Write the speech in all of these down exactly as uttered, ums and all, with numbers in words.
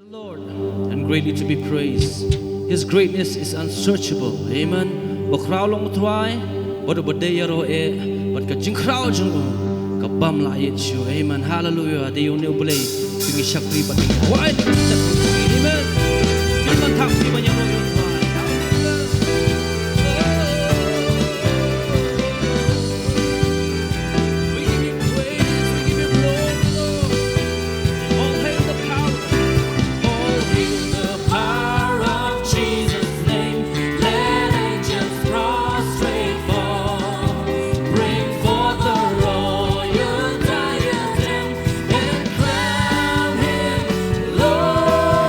Lord, and greatly to be praised. His greatness is unsearchable. Amen. Ba khraw long u Trai, bad uba dei ïaroh eh, bad ka jingkhraw jong u ka bym lah ïit shuh. Amen. Hallelujah. Dei ïa une u Blei ba ngi shakri bad ngi kwah ïa ka jingshakri. Amen. Ngi ban thap, ngi ban ïaroh ïa u Trai. Hallelujah. We give you praise, we give you glory, Lord. All hail the power, all hail the power of Jesus' name. Let angels prostrate fall. Bring forth the royal diadem and crown him Lord.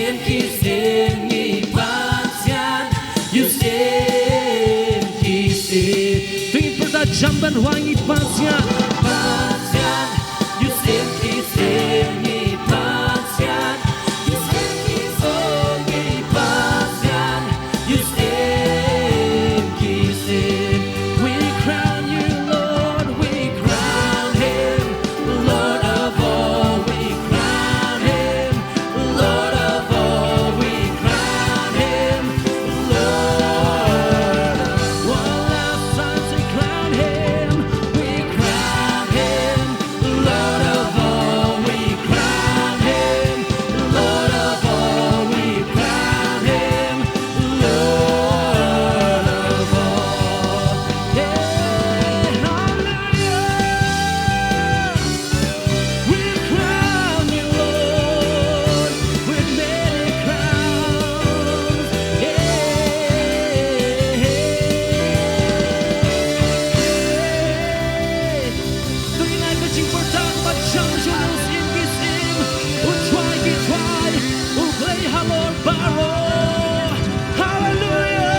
Ki sim ngi pan sian, yu sim ki sim. Tui pyrta jam ban wa ngi pan sian. Pan sian, yu sim ki sim ngi pan sian. Yu sim ki sim ngi pan sian. Yu sim ki sim. We crown you, Lord, we crown him. Lord of all, we crown him. Lord of all, we crown him. Lord of all, last time we crown him. We crown him. Lord of all, we crown him. Lord of all, we crown him. Lord of all. Yeah, hallelujah. We crown you, Lord, with many crowns. Yeah. Tui nai ka jingpyrta ba jam jong u sim ki sim, u trai ki trai, u Blei halor baroh. Hallelujah.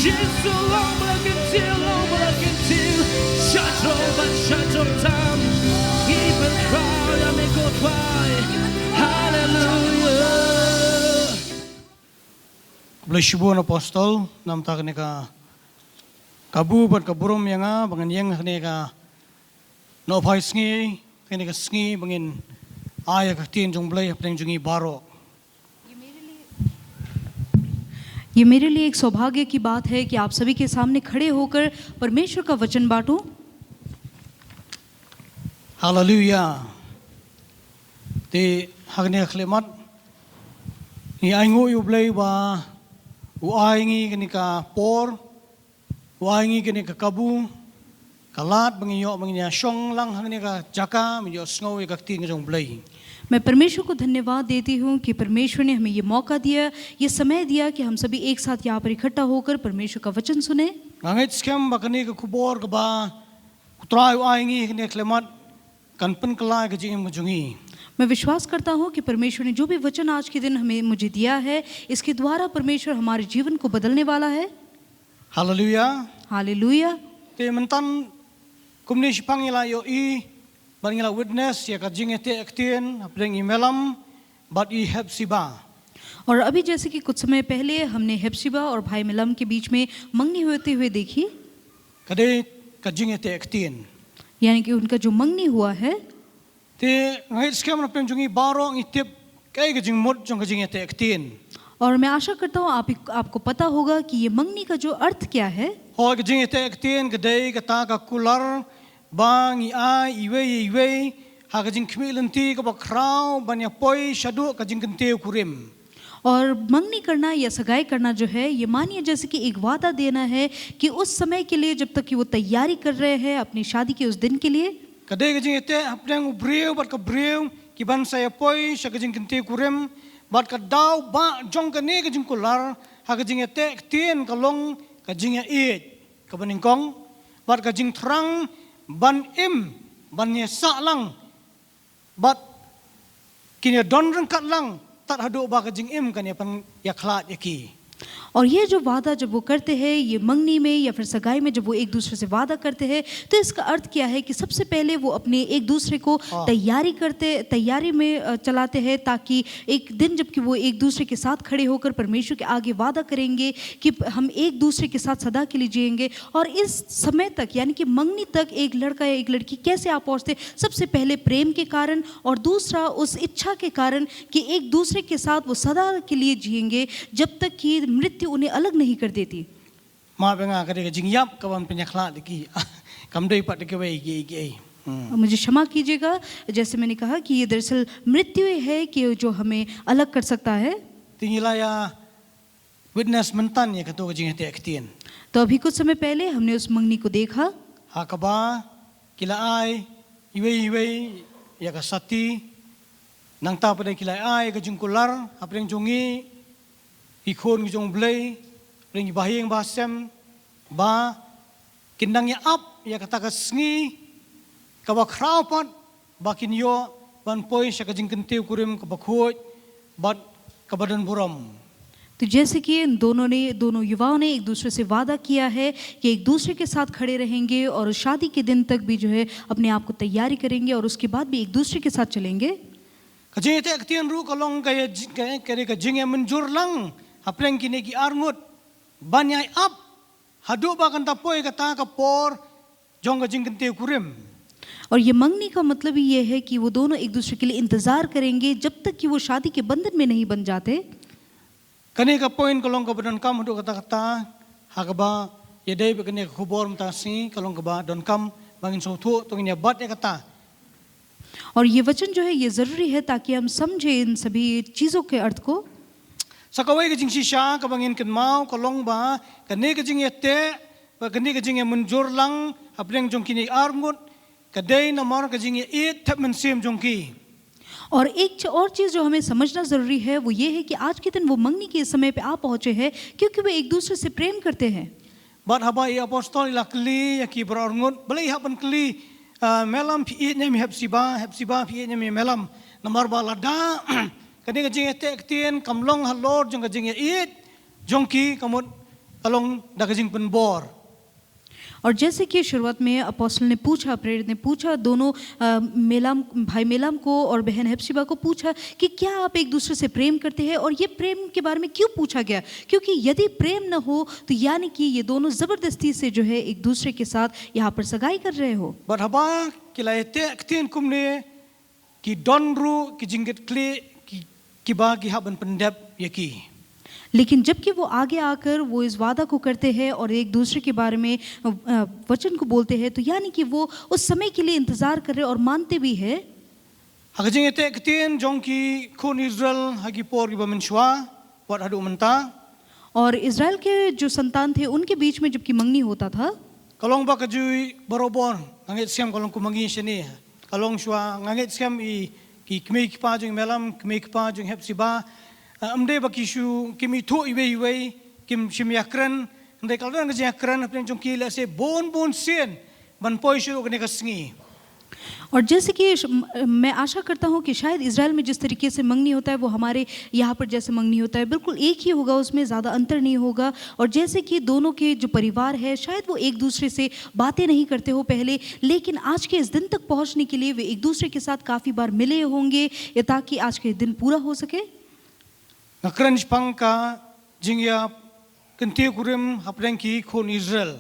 Jisu long ba la kyntiew, long ba la kyntiew. Sha jrong ban sha jrong tam. Ngi pynkhraw ïa me ko Trai. Haleluya. Khublei shibun Apostol, namar kane ka kabu bad ka burom ïa nga ba ngan ïeng ha kane ka nohphai sngi, kane ka sngi ba ngin ai ïa ka ktien jong Blei hapdeng jong ngi baroh. ये मेरे लिए एक सौभाग्य की बात है कि आप सभी के सामने खड़े होकर परमेश्वर का वचन बांटूं। Haleluya. Te ha kane ka khyllipmat ngi ainguh ïa u Blei ba u ai ngi kane ka por, u ai ngi kane ka kabu, ka lad ba ngin ïoh, ba ngin ïa shong lang ha kane ka jaka, ba ngin ïohsngew ïa ka ktien ka jong u Blei. मैं परमेश्वर को धन्यवाद देती हूँ कि परमेश्वर ने हमें ये मौका दिया, ये समय दिया कि हम सभी एक साथ यहाँ पर इकट्ठा होकर परमेश्वर का वचन सुने। Nga ngeit skhem ba kane ka khubor kaba u Trai u ai ngi ha kane ka khyllipmat kan pynkylla ïa ka jingim ka jong ngi. मैं विश्वास करता हूँ कि परमेश्वर ने जो भी वचन आज के दिन हमें, मुझे दिया है, इसके द्वारा परमेश्वर हमारे जीवन को बदलने वाला है। Haleluya. हालेलुया। Te mynta kumne shaphang ngi la ïohi bad ngi la witness ïa ka jingïateh ktien hapdeng i Melam bad i Hepsiba. और अभी जैसे कि कुछ समय पहले हमने हेप्सिबा और भाई मिलम के बीच में मंगनी होते हुए देखी, Ka dei ka jingïateh ktien. यानी कि उनका जो मंगनी हुआ है। Te nga ngeit skhem na pdeng jong ngi baroh ngi tip kaei ka jingmut jong ka jingïateh ktien. और मैं आशा करता हूँ आप, आपको पता होगा कि ये मंगनी का जो अर्थ क्या है। Hooid, ka jingïateh ktien ka dei kata ka kular ba ngi ai iwei ïa iwei ha ka jingkhmih lynti kaba khraw ban ïa poi shaduh ka jingkyntiew kurim. और मंगनी करना या सगाई करना जो है, ये मानिए जैसे कि एक वादा देना है कि उस समय के लिए जब तक कि वो तैयारी कर रहे हैं अपनी शादी के उस दिन के लिए। Ka dei ka jingïateh hapdeng u briew bad ka briew ki ban sa ïa poi sha ka jingkyntiew kurim, bad ka daw ba jong kane ka jingkular ha ka jingïateh ktien ka long ka jingïaieit kaba nyngkong, bad ka jingthrang ban im, ban ïa sah lang, bad kin ïa don ryngkat lang tad haduh ba ka jingim kan ïa pynïakhlad ïa ki. और ये जो वादा जब वो करते हैं, ये मंगनी में या फिर सगाई में जब वो एक दूसरे से वादा करते हैं, तो इसका अर्थ क्या है कि सबसे पहले वो अपने एक दूसरे को हाँ। तैयारी करते, तैयारी में, अ, चलाते हैं, ताकि एक दिन जबकि वो एक दूसरे के साथ खड़े होकर परमेश्वर के आगे वादा करेंगे कि हम एक दूसरे के साथ सदा के लिए जिएंगे। और इस समय तक, यानी कि मंगनी तक एक लड़का या एक लड़की कैसे आ पहुंचते? सबसे पहले प्रेम के कारण, और दूसरा उस इच्छा के कारण कि एक दूसरे के साथ वो सदा के लिए जिएंगे, जब तक कि मृत्यु उन्हें अलग नहीं कर देती। Map ïa nga, ka dei ka jingïap ka ban pynïakhlad ïa ki. Kam dei pat da kiwei ki, ki, ki. Hmm. मुझे क्षमा कीजिएगा, जैसे मैंने कहा कि ये दरअसल मृत्यु ही है कि जो हमें अलग कर सकता है। Te ngi la ïa witness mynta ïa kato ka jingïateh ktien. तो अभी कुछ समय पहले हमने उस मंगनी को देखा। Ha kaba ki la ai iwei iwei ïa ka sati, nangta pat de ki la ai ka jingkular hapdeng jong ngi, ki khun ki jong u Blei, hapdeng ki bahaïing bahasem, ba kin nang ïa ap ïa kata ka sngi kaba khraw pat ba kin ïoh ban poi sha ka jingkyntiew kurim kaba khuid bad kaba don burom. तो जैसे कि इन दोनों ने दोनों युवाओं ने एक दूसरे से वादा किया है कि एक दूसरे के साथ खड़े रहेंगे और शादी के दिन तक भी जो है अपने आप को तैयारी करेंगे और उसके बाद भी एक दूसरे के साथ चलेंगे। Ka jingïateh ktien ruh ka long ka ïa ji- ka ka ka jingïamynjur lang hapdeng kine ki arngut ban ïai ap haduh ba kan da poi kata ka por jong ka jingkyntiew kurim. और ये मंगनी का मतलब ही ये है कि वो दोनों एक दूसरे के लिए इंतजार करेंगे जब तक कि वो शादी के बंधन में नहीं बन जाते। Kane ka point ka long kaba donkam haduh katta katta ha kaba ïadei bad kane ka khubor mynta ka sngi ka long kaba donkam ba ngin sngewthuh, to ngin ïa bat ïa kata. और ये वचन जो है ये ज़रूरी है ताकि हम समझें इन सभी चीज़ों के अर्थ को। Sa kawei ka jingshisha kaba ngin kynmaw ka long ba kane ka jingïateh bad kane ka jingïamynjur lang hapdeng jong kine arngut ka dei namar ka jingïaieit thep mynsiem jong ki. और एक च- और चीज़ जो हमें समझना ज़रूरी है वो ये है कि आज के दिन वो मंगनी के समय पे आ पहुँचे हैं क्योंकि वे एक दूसरे से प्रेम करते हैं। Bad haba i apostol i la kylli ïa ki baroh arngut, balei i hap ban kylli, ah, Melam phi ïeit ne em ïa Hepsiba, Hepsiba phi ïeit ne em ïa Melam. Namar ba lada kane ka jingïateh ktien kam long halor jong ka jingïaieit jong ki, ka mut ka long da ka jingpynbor. और जैसे कि शुरुआत में अपोस्टल ने पूछा, प्रेरित ने पूछा दोनों अ, मेलाम भाई मेलाम को और बहन हेप्सिबा को पूछा कि क्या आप एक दूसरे से प्रेम करते हैं, और ये प्रेम के बारे में क्यों पूछा गया, क्योंकि यदि प्रेम न हो तो यानी कि ये दोनों ज़बरदस्ती से जो है एक दूसरे के साथ यहाँ पर सगाई कर रहे हो। Bad haba ki la ïateh ktien kumne, ki don ruh ki jingkitkhlieh ki, kiba ki hap ban pyndep ïa ki. लेकिन जबकि वो आगे आकर वो इस वादा को करते हैं और एक दूसरे के बारे में अ, अ, वचन को बोलते हैं, तो यानी कि वो उस समय के लिए इंतज़ार कर रहे और मानते भी हैं। Ha ka jingïateh ktien jong ki khun Israel ha ki por kiba mynshuwa wat haduh mynta, और इज़राइल के जो संतान थे उनके बीच में जबकि मंगनी होता था, ka long ba ka jui barobor, nga ngeit skhem ka long kum ma ngi shane. Ka long shuwa, nga ngeit skhem i ki kmie ki kpa jong i Melam, kmie ki kpa jong i Hepsiba, ah, ym dei ba ki shu, kim ithuh iwei iwei, kim shym ïakren, hynrei ka la don ka jingïakren hapdeng jong ki lehse bun bun sien ban poi shuh kane ka sngi. और जैसे कि श- म- मैं आशा करता हूँ कि शायद इज़राइल में जिस तरीके से मंगनी होता है वो हमारे यहाँ पर जैसे मंगनी होता है, बिल्कुल एक ही होगा, उसमें ज़्यादा अंतर नहीं होगा। और जैसे कि दोनों के जो परिवार है शायद वो एक दूसरे से बातें नहीं करते हो पहले, लेकिन आज के इस दिन तक पहुँचने के लिए वे एक दूसरे के साथ काफ़ी बार मिले होंगे, या ताकि आज के दिन पूरा हो सके। Nga kren shaphang ka jingïakyntiew kurim hapdeng ki khun Israel.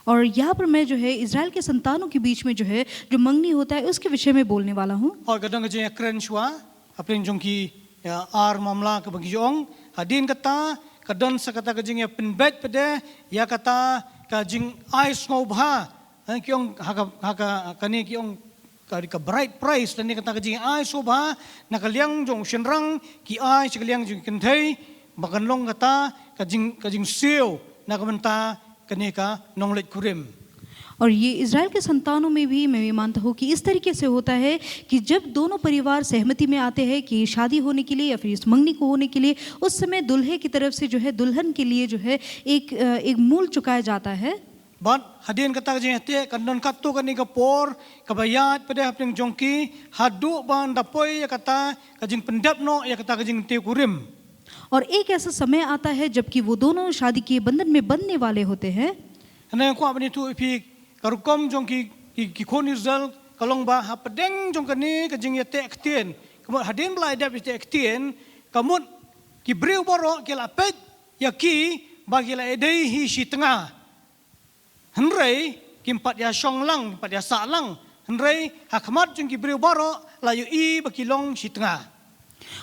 और यहाँ पर मैं जो है इज़राइल के संतानों के बीच में जो है जो मंगनी होता है उसके विषय में बोलने वाला हूँ। Hooid, ka don ka jingïakren shuwa hapdeng jong ki, ïa, ar mamla kaba ngi ong. Hadien kata ka don sa kata ka jingïapynbeit pat de ïa kata ka jingai sngewbha. Eh, ki ong ha ka, ha ka, kane ki ong ka, ka bride price, lane kata ka jingai sngewbha na ka liang jong u shynrang, ki ai sha ka liang jong ki kynthei, ba kan long kata ka jing, ka jingsiew na ka bynta kane ka nongleit kurim. और ये इज़राइल के संतानों में भी मैं ये मानता हूँ कि इस तरीके से होता है कि जब दोनों परिवार सहमति में आते हैं कि शादी होने के लिए या फिर इस मंगनी को होने के लिए, उस समय दूल्हे की तरफ से जो है दुल्हन के लिए जो है एक अ, एक मूल चुकाया जाता है। Bad hadien kata ka jingïateh kan don katto katne ka por kaba ïaid pat de hapdeng jong ki haduh ban da poi ïa kata ka jingpyndep noh ïa kata ka jingtiew kurim. और एक ऐसा समय आता है जबकि वो दोनों शादी के बंधन में बंधने वाले होते हैं। Hynrei nga kwah ban ïathuh ïa phi ka rukom jong ki, ki, ki khun Israel ka long ba hapdeng jong kane ka jingïateh ktien, ka mut hadien ba la ïadep ïateh ktien, ka mut ki briew baroh ki la peit ïa ki ba ki la ïadei hi shi tnga. Hynrei kim pat ïa shong lang, kim pat ïa sah lang. Hynrei ha khmat jong ki briew baroh la ïohi ba ki long shi tnga.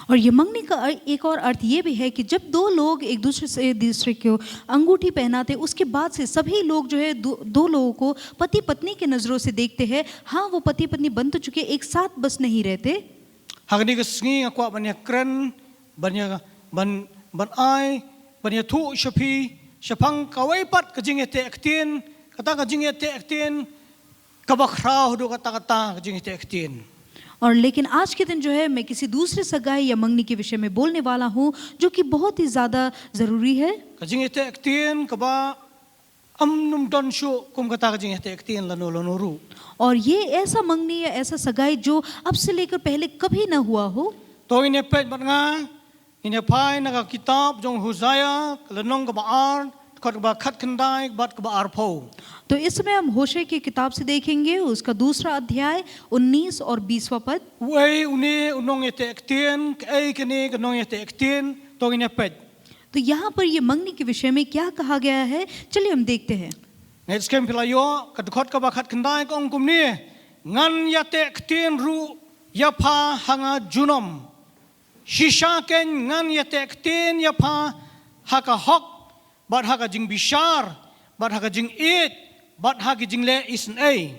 और ये मंगनी का अ- एक और अर्थ ये भी है कि जब दो लोग एक दूसरे से दूसरे को अंगूठी पहनाते, उसके बाद से सभी लोग जो है दो, दो लोगों को पति पत्नी की नज़रों से देखते हैं। हाँ, वो पति पत्नी बन तो चुके, एक साथ बस नहीं रहते। Ha kane ka sngi nga kwah ban ïakren, ban ïa, ban, ban ai, ban ïathuh sha phi shaphang kawei pat ka jingïateh ktien, kata ka jingïateh ktien kaba khraw haduh katta katta ka jingïateh ktien. और लेकिन आज के दिन जो है मैं किसी दूसरे सगाई या मंगनी के विषय में बोलने वाला हूँ जो कि बहुत ही ज़्यादा ज़रूरी है। Ka jingïateh ktien kaba ym num don shuh kum kata ka jingïateh ktien lano lano ruh. और ये ऐसा मंगनी या ऐसा सगाई जो अब से लेकर पहले कभी ना हुआ हो। To ngin ïa peit bad nga, ngin ïa phai na ka kitab jong Hosea, ka lynnong kaba ar, dkhot kaba khatkhyndai bad kaba arphew. तो इस समय हम होशे की किताब से देखेंगे, उसका दूसरा अध्याय, उन्नीस और बीसवां पद। Uei une u nongïateh ktien, kaei kane ka nongïateh ktien, to ngin ïa peit. तो यहाँ पर ये मंगनी के विषय में क्या कहा गया है, चलिए हम देखते हैं। Ngi skhem phi la ïoh, ka dkhot kaba khatkhyndai ka ong kumne: Ngan ïateh ktien ruh ïa pha ha nga junom. Shisha kein ngan ïateh ktien ïa pha ha ka hok, bad ha ka jingbishar, bad ha ka jingïeit, bad ha ka jingleh isynei.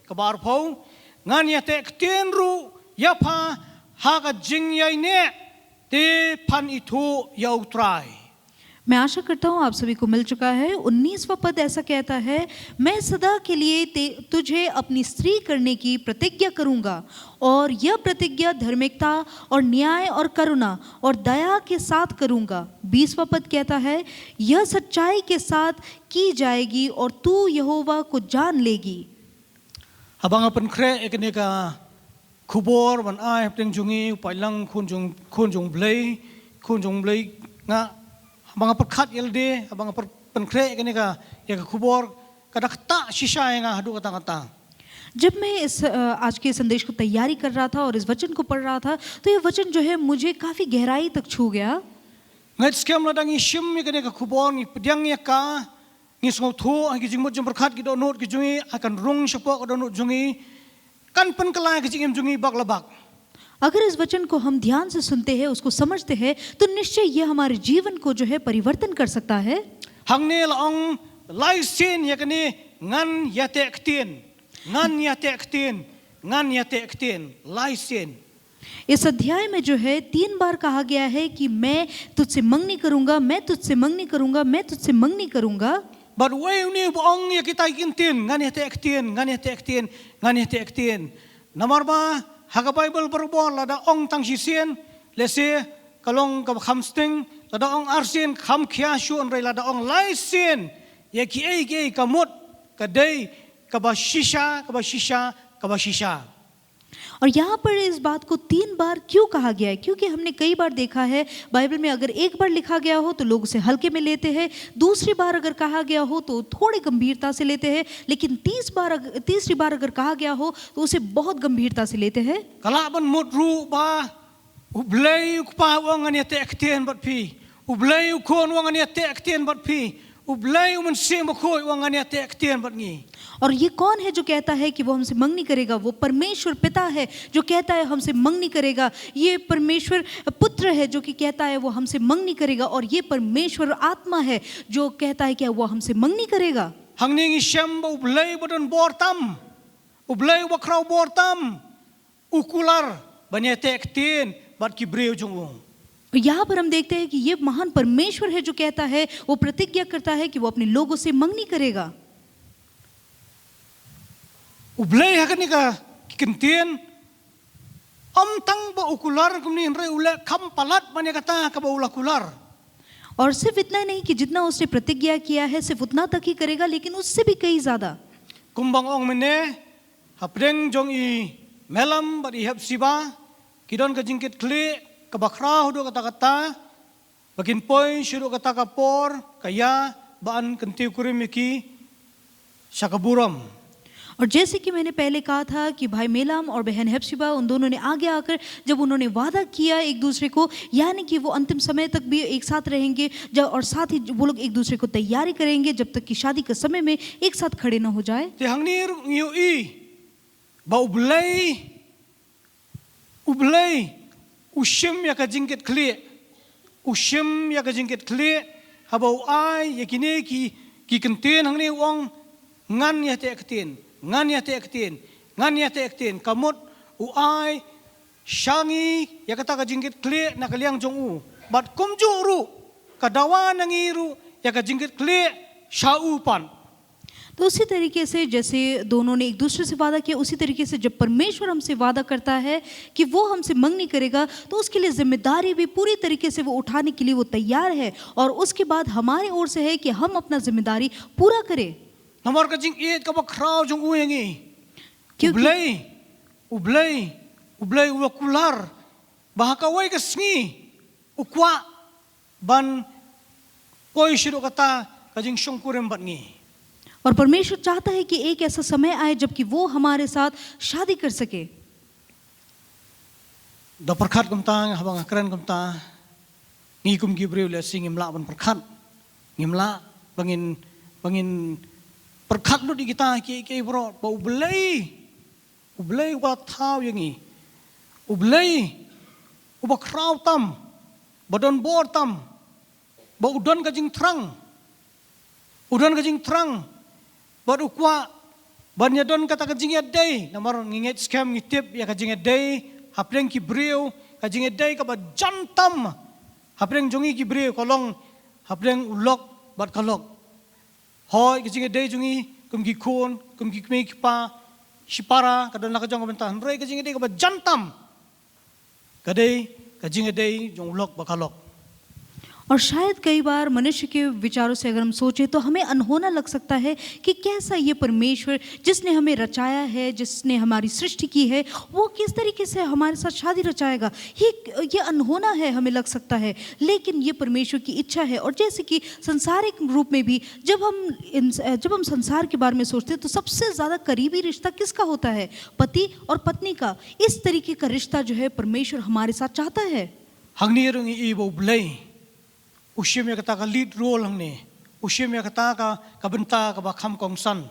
Kaba arphew: Ngan ïateh ktien ruh ïa pha ha ka jingïaineh, te phan ithuh ïa U Trai. मैं आशा करता हूँ आप सभी को मिल चुका है। उन्नीसवां पद ऐसा कहता है, मैं सदा के लिए ते, तुझे अपनी स्त्री करने की प्रतिज्ञा करूंगा, और यह प्रतिज्ञा धार्मिकता और न्याय और करुणा और दया के साथ करूंगा। बीसवां पद कहता है, यह सच्चाई के साथ की जाएगी और तू यहोवा को जान लेगी। Haba nga pynkhreh ïa kane ka khubor ban ai hapdeng jong ngi, u paidlang khun jong, khun jong Blei, khun jong Blei nga, haba nga pyrkhat ïa lade, haba nga pyr-, pynkhreh ïa kane ka, ïa ka khubor, ka da ktah shisha ïa nga haduh katta katta. जब मैं इस अ, आज के संदेश को तैयारी कर रहा था और इस वचन को पढ़ रहा था, तो ये वचन जो है, मुझे काफी गहराई तक छू गया। Nga ngeit skhem lada ngi shim ïa kane ka khubor, ngi pdiang ïa ka, ngi sngewthuh ha ki jingmut jingpyrkhat ki dohnud ki jong ngi, ha kan rung shapoh ka dohnud jong ngi, kan pynkylla ïa ka jingim jong ngi bak la bak. अगर इस वचन को हम ध्यान से सुनते हैं, उसको समझते हैं, तो निश्चय यह हमारे जीवन को जो है, परिवर्तन कर सकता है। Hangne la ong, lai sien ïa kane, ngan ïateh ktien, ngan ïateh ktien, ngan ïateh ktien, lai sien. इस अध्याय में जो है, तीन बार कहा गया है कि मैं तुझसे मंगनी करूंगा, मैं तुझसे मंगनी करूंगा, मैं तुझसे मंगनी करूंगा। Bad uei une uba ong ïa kita ki ktien, ngan ïateh ktien, ngan ïateh ktien, ngan ïateh ktien. Namar ba ha ka Baibl barabor lada ong tang shisien, lehse ka long kaba kham sting, lada ong arsien kham khia shuh, hynrei lada ong lai sien ïa kiei kiei, ka mut ka dei kaba shisha, kaba shisha, kaba shisha. और यहाँ पर इस बात को तीन बार क्यों कहा गया है? क्योंकि हमने कई बार देखा है बाइबल में, अगर एक बार लिखा गया हो तो लोग उसे हल्के में लेते हैं, दूसरी बार अगर कहा गया हो तो थोड़े गंभीरता से लेते हैं, लेकिन तीस बार अग-, तीसरी बार अगर कहा गया हो तो उसे बहुत गंभीरता से लेते हैं। Ka lah ban mut ruh ba U Blei U Kpa u ong ngan ïateh ktien bad phi, U Blei U Khun u ong ngan ïateh ktien bad phi, U Blei U Mynsiem Bakhuid u ong ngan ïateh ktien bad ngi. और ये कौन है जो कहता है कि वो हमसे मंगनी करेगा? वो परमेश्वर पिता है जो कहता है हमसे मंगनी करेगा। ये परमेश्वर पुत्र है जो कि कहता है वो हमसे मंगनी करेगा। और ये परमेश्वर आत्मा है जो कहता है क्या वो हमसे मंगनी करेगा? Hangne ngi shem ba U Blei ba don bor tam, U Blei uba khraw bor tam, u kular ban ïateh ktien bad ki briew jong u. यहाँ पर हम देखते हैं कि ये महान परमेश्वर है जो कहता है, वो प्रतिज्ञा करता है कि वो अपने लोगों से मंगनी करेगा। U Blei ha kane ka ki ktien, ym tang ba u kular kumne, hynrei u leh kham palat ban ïa kata kaba u la kular. और सिर्फ इतना ही नहीं कि जितना उसने प्रतिज्ञा किया है, सिर्फ उतना तक ही करेगा, लेकिन उससे भी कई ज्यादा। Kumba nga ong mynne, hapdeng jong i Melam bad i Hepsiba ki don ka jingkitkhlieh kaba khraw haduh katta katta, ba kin poi sha haduh kata ka por ka ïa ba yn kyntiew kurim ïa ki sha ka burom. और जैसे कि मैंने पहले कहा था कि भाई मेलाम और बहन हेप्सिबा, उन दोनों ने आगे आकर जब उन्होंने वादा किया एक दूसरे को, यानी कि वो अंतिम समय तक भी एक साथ रहेंगे, जब, और साथ ही वो लोग एक दूसरे को तैयारी करेंगे जब तक कि शादी के समय में एक साथ खड़े ना हो जाए। Te hangne ruh ngi ïohi ba U Blei, U Blei u shim ïa ka jingkitkhlieh, u shim ïa ka jingkitkhlieh haba u ai ïa kine ki, ki ktien hangne u ong, ngan ïateh ktien, ngan ïateh ktien, ngan ïateh ktien. Ka mut u ai sha ngi ïa kata ka jingkitkhlieh na ka liang jong u. Bad kumjuh ruh ka dawa na ngi ruh ïa ka jingkitkhlieh sha u pat. तो उसी तरीके से जैसे दोनों ने एक दूसरे से वादा किया, उसी तरीके से जब परमेश्वर हमसे वादा करता है कि वो हमसे मंगनी करेगा, तो उसके लिए जिम्मेदारी भी पूरी तरीके से वो उठाने के लिए वो तैयार है। और उसके बाद हमारे ओर से है कि हम अपना जिम्मेदारी पूरा करें। Namar ka jingïeit kaba khraw jong u ïa ngi. क्योंकि U Blei, U Blei, U Blei u la kular ba ha kawei ka sngi u kwah ban poi shaduh kata ka jingshongkurim bad ngi. और परमेश्वर चाहता है कि एक ऐसा समय आए जबकि वो हमारे साथ शादी कर सके। Da pyrkhat kumta, haba nga kren kumta, ngi kum ki briew lehse ngim lah ban pyrkhat. Ngim lah ba ngin, ba ngin pyrkhat lut ïa kita ki, ki brot ba U Blei, U Blei uba thaw ïa ngi, U Blei uba khraw tam, ba don bor tam, ba u don ka jingthrang, u don ka jingthrang bad u kwah ban ïa don kata ka jingïadei. Namar ngi ngeit skhem, ngi tip ïa ka jingïadei hapdeng ki briew, ka jingïadei kaba jan tam hapdeng jong ngi ki briew, ka long hapdeng u lok bad ka lok. Hooid, ka jingïadei jong ngi kum ki khun, kum ki kmie ki kpa, shipara, ka don la ka jong ka bynta, hynrei ka jingïadei kaba jan tam ka dei ka jingïadei jong u lok bad ka lok. और शायद कई बार मनुष्य के विचारों से अगर हम सोचें तो हमें अनहोना लग सकता है कि कैसा ये परमेश्वर जिसने हमें रचाया है, जिसने हमारी सृष्टि की है, वो किस तरीके से हमारे साथ शादी रचाएगा। ये, ये अनहोना है, हमें लग सकता है। लेकिन ये परमेश्वर की इच्छा है। और जैसे कि सांसारिक रूप में भी जब हम इन, जब हम संसार के बारे में सोचते हैं तो सबसे ज़्यादा करीबी रिश्ता किसका होता है? पति और पत्नी का। इस तरीके का रिश्ता जो है परमेश्वर हमारे साथ चाहता है। Hangne ruh ngi i ba U Blei u shim ïa kata ka lead role hangne, u shim ïa kata ka, ka bynta kaba kham kongsan.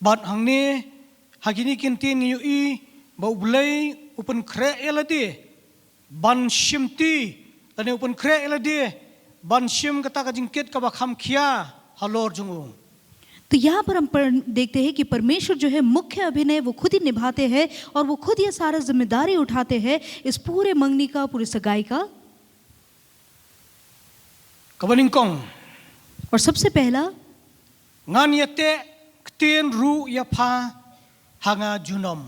Bad hangne ha kine ki ktien ngi ïohi ba U Blei u pynkhreh ïa lade ban shimti, lane u pynkhreh ïa lade ban shim kata ka jingkit kaba kham khia halor jong u. तो यहाँ पर हम पर, देखते हैं कि परमेश्वर जो है मुख्य अभिनय वो खुद ही निभाते हैं और वो खुद ये सारा जिम्मेदारी उठाते हैं इस पूरे मंगनी का, पूरी सगाई का। Kaba nyngkong. और सबसे पहला, ngan ïateh ktien ruh ïa pha ha nga junom.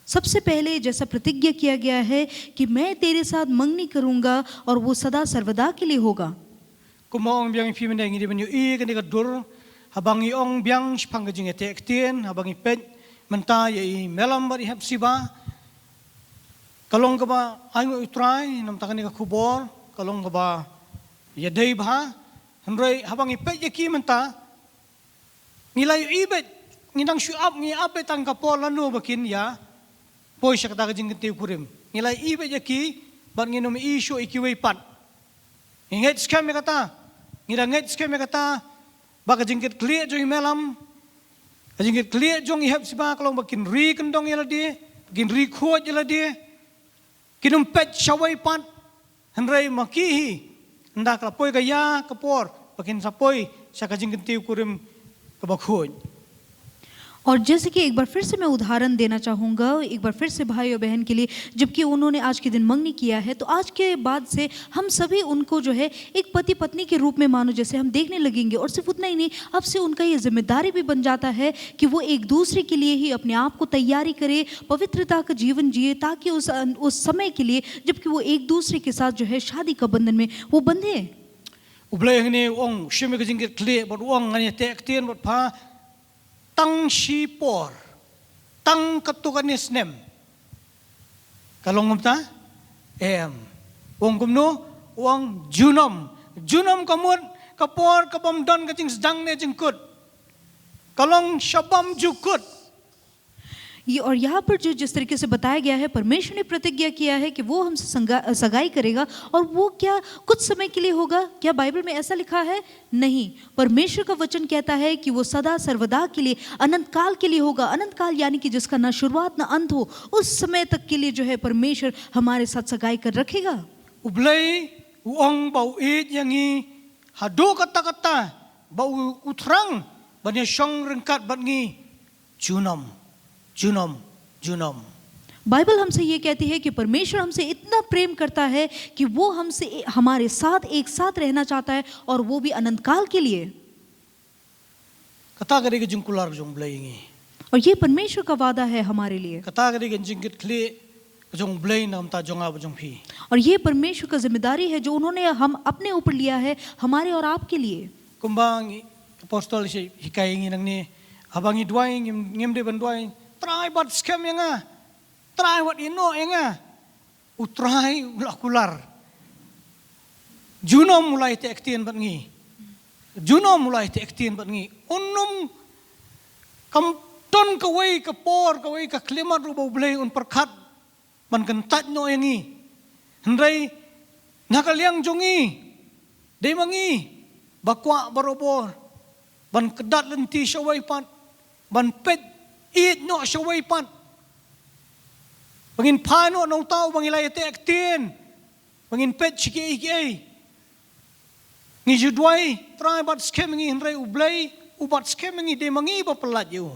सबसे पहले जैसा प्रतिज्ञा किया गया है कि मैं तेरे साथ मंगनी करूंगा और वो सदा सर्वदा के लिए होगा। Kumba ong biang ïa phi mynne, ngi dei ban ïohi kane ka dur haba ngi ong biang shaphang ka jingïateh ktien, haba ngi peit mynta ïa i Melam bad i Hepsiba. Ka long kaba ainguh ïa U Trai, namar kane ka khubor ka long kaba ïadei bha. Hynrei haba ngi peit ïa ki mynta, ngi la ïohi beit, ngi dang shu ap, ngi ap beit tang ka por lano ba kin ïa poi sha kata ka jingkyntiew kurim. Ngi la ïohi beit ïa ki bad ngin ym ïohi shuh ïa kiwei pat. Ngi ngeit skhem ïa kata, ngi dang ngeit skhem ïa kata ba ka jingkitkhlieh jong i Melam, ka jingkitkhlieh jong i Hepsiba ka long ba kin ri kyndong ïa lade, ba kin ri khuid ïa lade. Kin ym peit shawei pat, hynrei ma ki hi, ynda ka la poi ka ïa ka por ba kin sa poi sha ka jingkyntiew kurim kaba khuid. और जैसे कि एक बार फिर से मैं उदाहरण देना चाहूँगा, एक बार फिर से भाई और बहन के लिए, जबकि उन्होंने आज के दिन मंगनी किया है, तो आज के बाद से हम सभी उनको जो है एक पति पत्नी के रूप में मानो जैसे हम देखने लगेंगे। और सिर्फ उतना ही नहीं, अब से उनका ये जिम्मेदारी भी बन जाता है कि वो एक दूसरे के लिए ही अपने आप को तैयारी करे, पवित्रता का जीवन जिए, ताकि उस, उस समय के लिए जबकि वो एक दूसरे के साथ जो है शादी का बंधन में वो बंधे। U Blei hangne u ong, u shim ïa ka jingkitkhlieh bad u ong, ngan ïateh ktien bad pha tang shi por, tang katto katne snem. Ka long kumta? Em. U ong kumno? U ong junom. Junom ka mut ka por kabym don ka jingsdang ne jingkut. Ka long sha bymjukut. ये, और यहाँ पर जो जिस तरीके से बताया गया है, परमेश्वर ने प्रतिज्ञा किया है कि वो हमसे संगा-, सगाई करेगा, और वो क्या कुछ समय के लिए होगा? क्या बाइबल में ऐसा लिखा है? नहीं। परमेश्वर का वचन कहता है कि वो सदा सर्वदा के लिए, अनंत काल के लिए होगा। अनंत काल यानी कि जिसका ना शुरुआत ना अंत हो, उस समय तक के लिए जो है परमेश्वर हमारे साथ सगाई कर रखेगा। U Blei u ong ba u ïeit ïa ngi haduh katta katta, ba u, u thrang ban ïashong ryngkat bad ngi junom, junom, junom. बाइबल हमसे ये कहती है कि परमेश्वर हमसे इतना प्रेम करता है कि वो हमसे, हमारे साथ, एक साथ रहना चाहता है, और वो भी अनंत काल के लिए। Kata ka dei ka jingkular ka jong U Blei ïa ngi. और ये परमेश्वर का वादा है हमारे लिए। Kata ka dei ka jingkitkhlieh ka jong U Blei na ka bynta jong nga bad jong phi. और ये परमेश्वर का जिम्मेदारी है जो उन्होंने हम अपने ऊपर लिया है हमारे और आपके लिए। Kumba ngi, apostol hi-, hikai ïa ngi nangne, haba ngi duwai, ngim, ngim dei ban duwai, Trai, bat skhem ïa nga. Trai, wat ïehnoh ïa nga. U Trai u la kular. Junom u la ïateh ktien bad ngi. Junom u la ïateh ktien bad ngi. Un ym, kam don kawei ka por, kawei ka khyllipmat ruh ba U Blei un pyrkhat ban kyntait noh ïa ngi. Hynrei na ka liang jong ngi, dei ma ngi ba kwah barabor ban kdat lynti shawei pat, ban peit ïeit noh shawei pat, ba ngin phai noh na uta uba ngi la ïateh ktien, ba ngin peit shi kiei kiei. Ngi ju duwai, Trai, bat skhem ïa ngi, hynrei U Blei u bat skhem ïa ngi, dei ma ngi ba pyllait ïa u.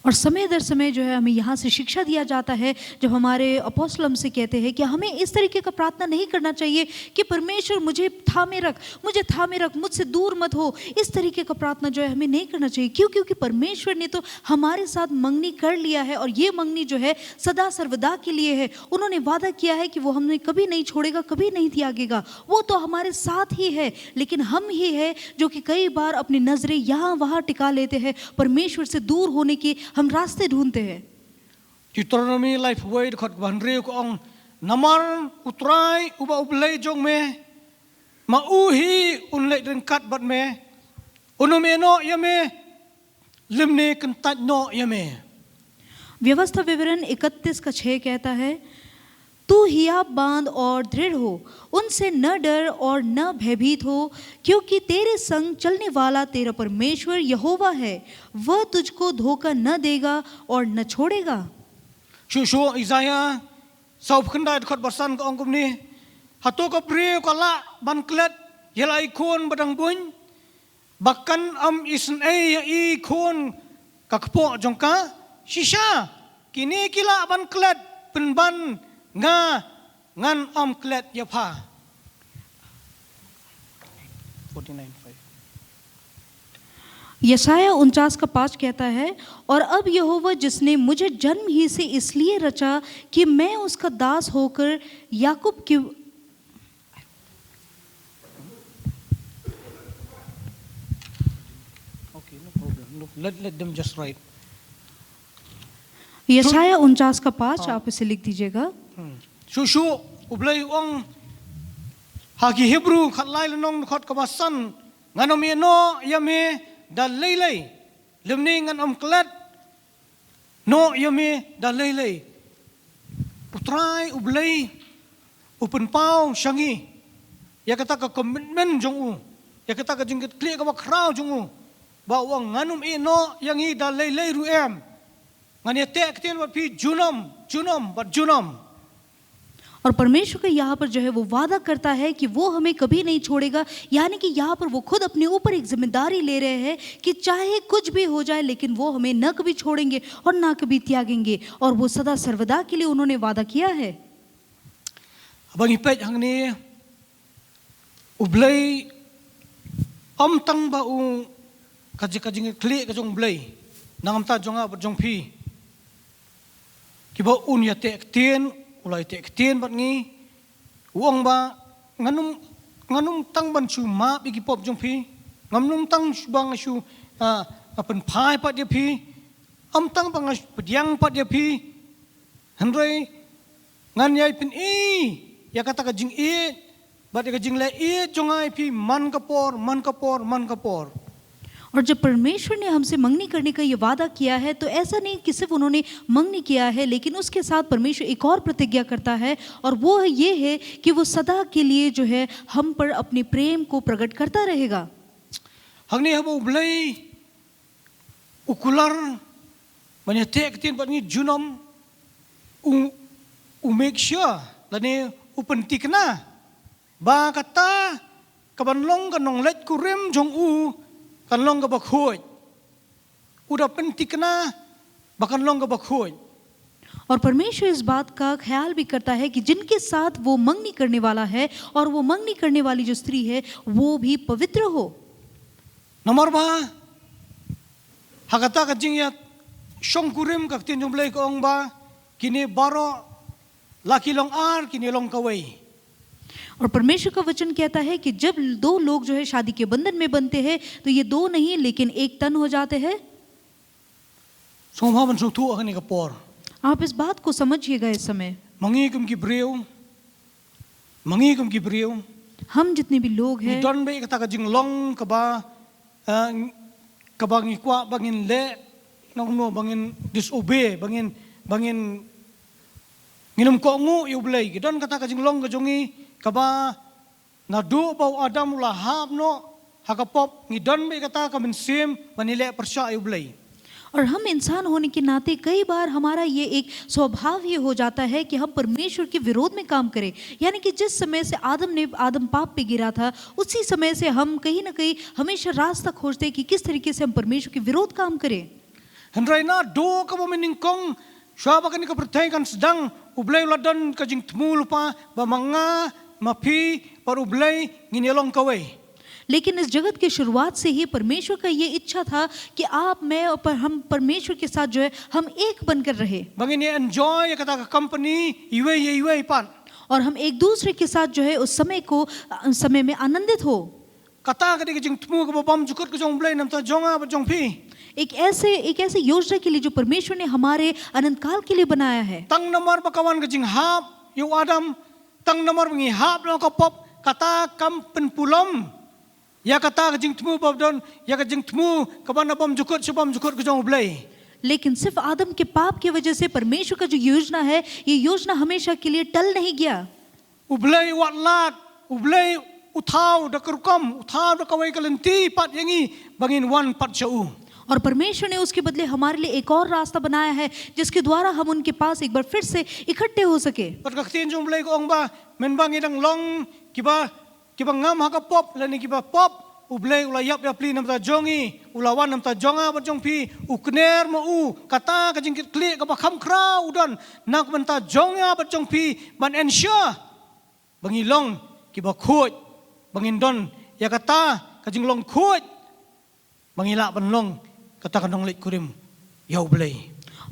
और समय दर समय जो है, हमें यहाँ से शिक्षा दिया जाता है, जब हमारे अपोस्टल हमसे कहते हैं कि हमें इस तरीके का प्रार्थना नहीं करना चाहिए कि परमेश्वर, मुझे थामे रख, मुझे थामे रख, मुझसे दूर मत हो। इस तरीके का प्रार्थना जो है, हमें नहीं करना चाहिए। क्यों? क्योंकि परमेश्वर ने तो हमारे साथ मंगनी कर लिया है, और ये मंगनी जो है, सदा सर्वदा के लिए है। उन्होंने वादा किया है कि वो हमें कभी नहीं छोड़ेगा, कभी नहीं त्यागेगा। वो तो हमारे साथ ही है, लेकिन हम ही है जो कि कई बार अपनी नजरें यहाँ वहाँ टिका लेते हैं, परमेश्वर से दूर होने के हम रास्ते ढूंढते हैं। Deuteronomy laiphew wei, dkhot kaba hynriew ka ong, Namar U Trai uba U Blei jong me, ma u hi un leit ryngkat bad me, un ym ïehnoh ïa me, lymne kyntait noh ïa me. व्यवस्था विवरण इकतीस का छः कहता है, तू हियाव बांध और दृढ़ हो, उनसे न डर और न भयभीत हो, क्योंकि तेरे संग चलने वाला तेरा परमेश्वर यहोवा है, वह तुझको धोखा न देगा और न छोड़ेगा। Shuh shuh Isaiah sawphew khyndai, dkhot ba san ka ong kumne, Hato ka briew ka lah ban klet ïa la i khun ba dang buiñ, ba kan ym isynei ïa i khun ka kpoh jong ka? Shisha, kine ki lah ban klet, pynban nga ngan ym klet ïa pha. Forty-nine five. यशायाह उनचास का पाँच कहता है, और अब यहोवा, जिसने मुझे जन्म ही से इसलिए रचा कि मैं उसका दास होकर याकूब के Okay, no problem. No, let, let them just write. यशायाह उनचास का पाँच, हाँ। आप इसे लिख दीजिएगा। Hmm. Shuh shuh U Blei u ong ha ki Hebru khatlai lynnong, dkhot kaba san, ngan ym ïehnoh ïa me da lei lei, lymne ngan ym klet noh ïa me da lei lei. U Trai U Blei u pynpaw sha ngi ïa kata ka commitment jong u, ïa kata ka jingkitkhlieh kaba khraw jong u, ba u ong, ngan ym ïehnoh ïa ngi da lei lei ruh em. Ngan ïateh ktien bad phi junom, junom bad junom. और परमेश्वर का यहाँ पर जो है, वो वादा करता है कि वो हमें कभी नहीं छोड़ेगा। यानी कि यहाँ पर वो खुद अपने ऊपर एक जिम्मेदारी ले रहे हैं कि चाहे कुछ भी हो जाए, लेकिन वो हमें न कभी छोड़ेंगे और ना कभी त्यागेंगे। और वो सदा सर्वदा के लिए उन्होंने वादा किया है। Haba ngi peit hangne, U Blei, ym tang ba u, ka jing, ka jingkitkhlieh ka jong U Blei na ka bynta jong nga bad jong phi, kiba un ïateh ktien, u la ïateh ktien bad ngi, u ong ba, ngan ym, ngan ym tang ban shu map ïa ki pop jong phi, ngan ym tang shu, ban shu, ah, ah, pynphai pat ïa phi, ym tang ban shu pdiang pat ïa phi, hynrei ngan ïai pyni ïa kata ka jingïeit bad ïa ka jingleh ïeit jong nga ïa phi man ka por, man ka por, man ka por. और जब परमेश्वर ने हमसे मंगनी करने का ये वादा किया है, तो ऐसा नहीं कि सिर्फ उन्होंने मंगनी किया है, लेकिन उसके साथ परमेश्वर एक और प्रतिज्ञा करता है, और वो ये है कि वो सदा के लिए जो है, हम पर अपने प्रेम को प्रकट करता रहेगा। Hangne haba U Blei u kular ban ïateh ktien bad ngi junom, u, u make sure, lane u pynthikna ba kata kaban long ka nongleit kurim jong u kan long kaba khuid. U da pynthikna ba kan long kaba khuid. और परमेश्वर इस बात का ख्याल भी करता है कि जिनके साथ वो मंगनी करने वाला है और वो मंगनी करने वाली जो स्त्री है, वो भी पवित्र हो। Namar ba Ha kata ka jingïashongkurim ka ktien jong U Blei ka ong ba kine baroh la ki long ar, kine long kawei. और परमेश्वर का वचन कहता है कि जब दो लोग जो है शादी के बंधन में बनते हैं तो ये दो नहीं लेकिन एक तन हो जाते हैं। Sngewbha ban sngewthuh ha kane ka por. आप इस बात को समझिएगा इस समय। Ma ngi kum ki briew, ma ngi kum ki briew, हम जितने भी लोग ngi हैं, don beit kata ka jinglong kaba, eh, kaba ngi kwah ba ngin leh, nongno ba ngin disobey, ba ngin, ba ngin, ngin ym kohnguh ïa U Blei. Ngi don kata ka jinglong ka jong ngi kaba naduh ba u Adam u la hap noh ha ka pop, ngi don beit kata ka mynsiem ba ngin leh pyrshah ïa U Blei. और हम इंसान होने के नाते कई बार हमारा ये एक स्वभाव ये हो जाता है कि हम परमेश्वर के विरोध में काम करें। यानी कि जिस समय से आदम ने आदम पाप पे गिरा था, उसी समय से हम कहीं ना कहीं हमेशा रास्ता खोजते हैं कि किस तरीके से हम परमेश्वर के विरोध काम करें। Hynrei naduh kaba mynnyngkong, shuwa ba kane ka pyrthei kan sdang, U Blei u la don ka jingthmu lypa ba ma nga, ma phi bad U Blei ngin ïalong kawei. लेकिन इस जगत की शुरुआत से ही परमेश्वर का ये इच्छा था कि आप, मैं और पर, हम परमेश्वर के साथ जो है, हम एक बनकर रहे। Ba ngin ïa enjoy ïa kata ka company iwei ïa iwei pat. और हम एक दूसरे के साथ जो है उस समय को, अ, समय में आनंदित हो। Kata ka dei ka jingthmu kaba bymjukut ka jong U Blei namar jong nga bad jong phi. एक ऐसे एक ऐसे योजना के लिए जो परमेश्वर ने हमारे अनंत काल के लिए बनाया है। Tang namar ba ka wan ka jinghap ïa u Adam, tang namar ba ngi hap noh ha ka pop, kata kam pynpulom ïa kata ka jingthmu ba don, ïa ka jingthmu kaba na bymjukut sha bymjukut ka jong U Blei. लेकिन सिर्फ आदम के पाप की वजह से परमेश्वर का जो योजना है, ये योजना हमेशा के लिए टल नहीं गया। U Blei u wad lad, U Blei u thaw da ka rukom, u thaw da kawei ka lynti pat ïa ngi ba ngin wan pat sha u. और परमेश्वर ने उसके बदले हमारे लिए एक और रास्ता बनाया है, जिसके द्वारा हम उनके पास एक बार फिर से इकट्ठे हो सके। Bad ka ktien jong U Blei ka ong ba mynba ngi dang long kiba, kiba ngam ha ka pop lane kiba pop, U Blei u la ïap ïapli namar jong ngi, u la wan namar jong nga bad jong phi, u kner ma u, kata ka jingkitkhlieh kaba kham khraw u don na ka bynta jong nga bad jong phi, ban ensure ba ngi long kiba khuid, ba ngin don ïa kata ka jinglong khuid, ba ngi lah ban long kata ka nongleit kurim ïa U Blei.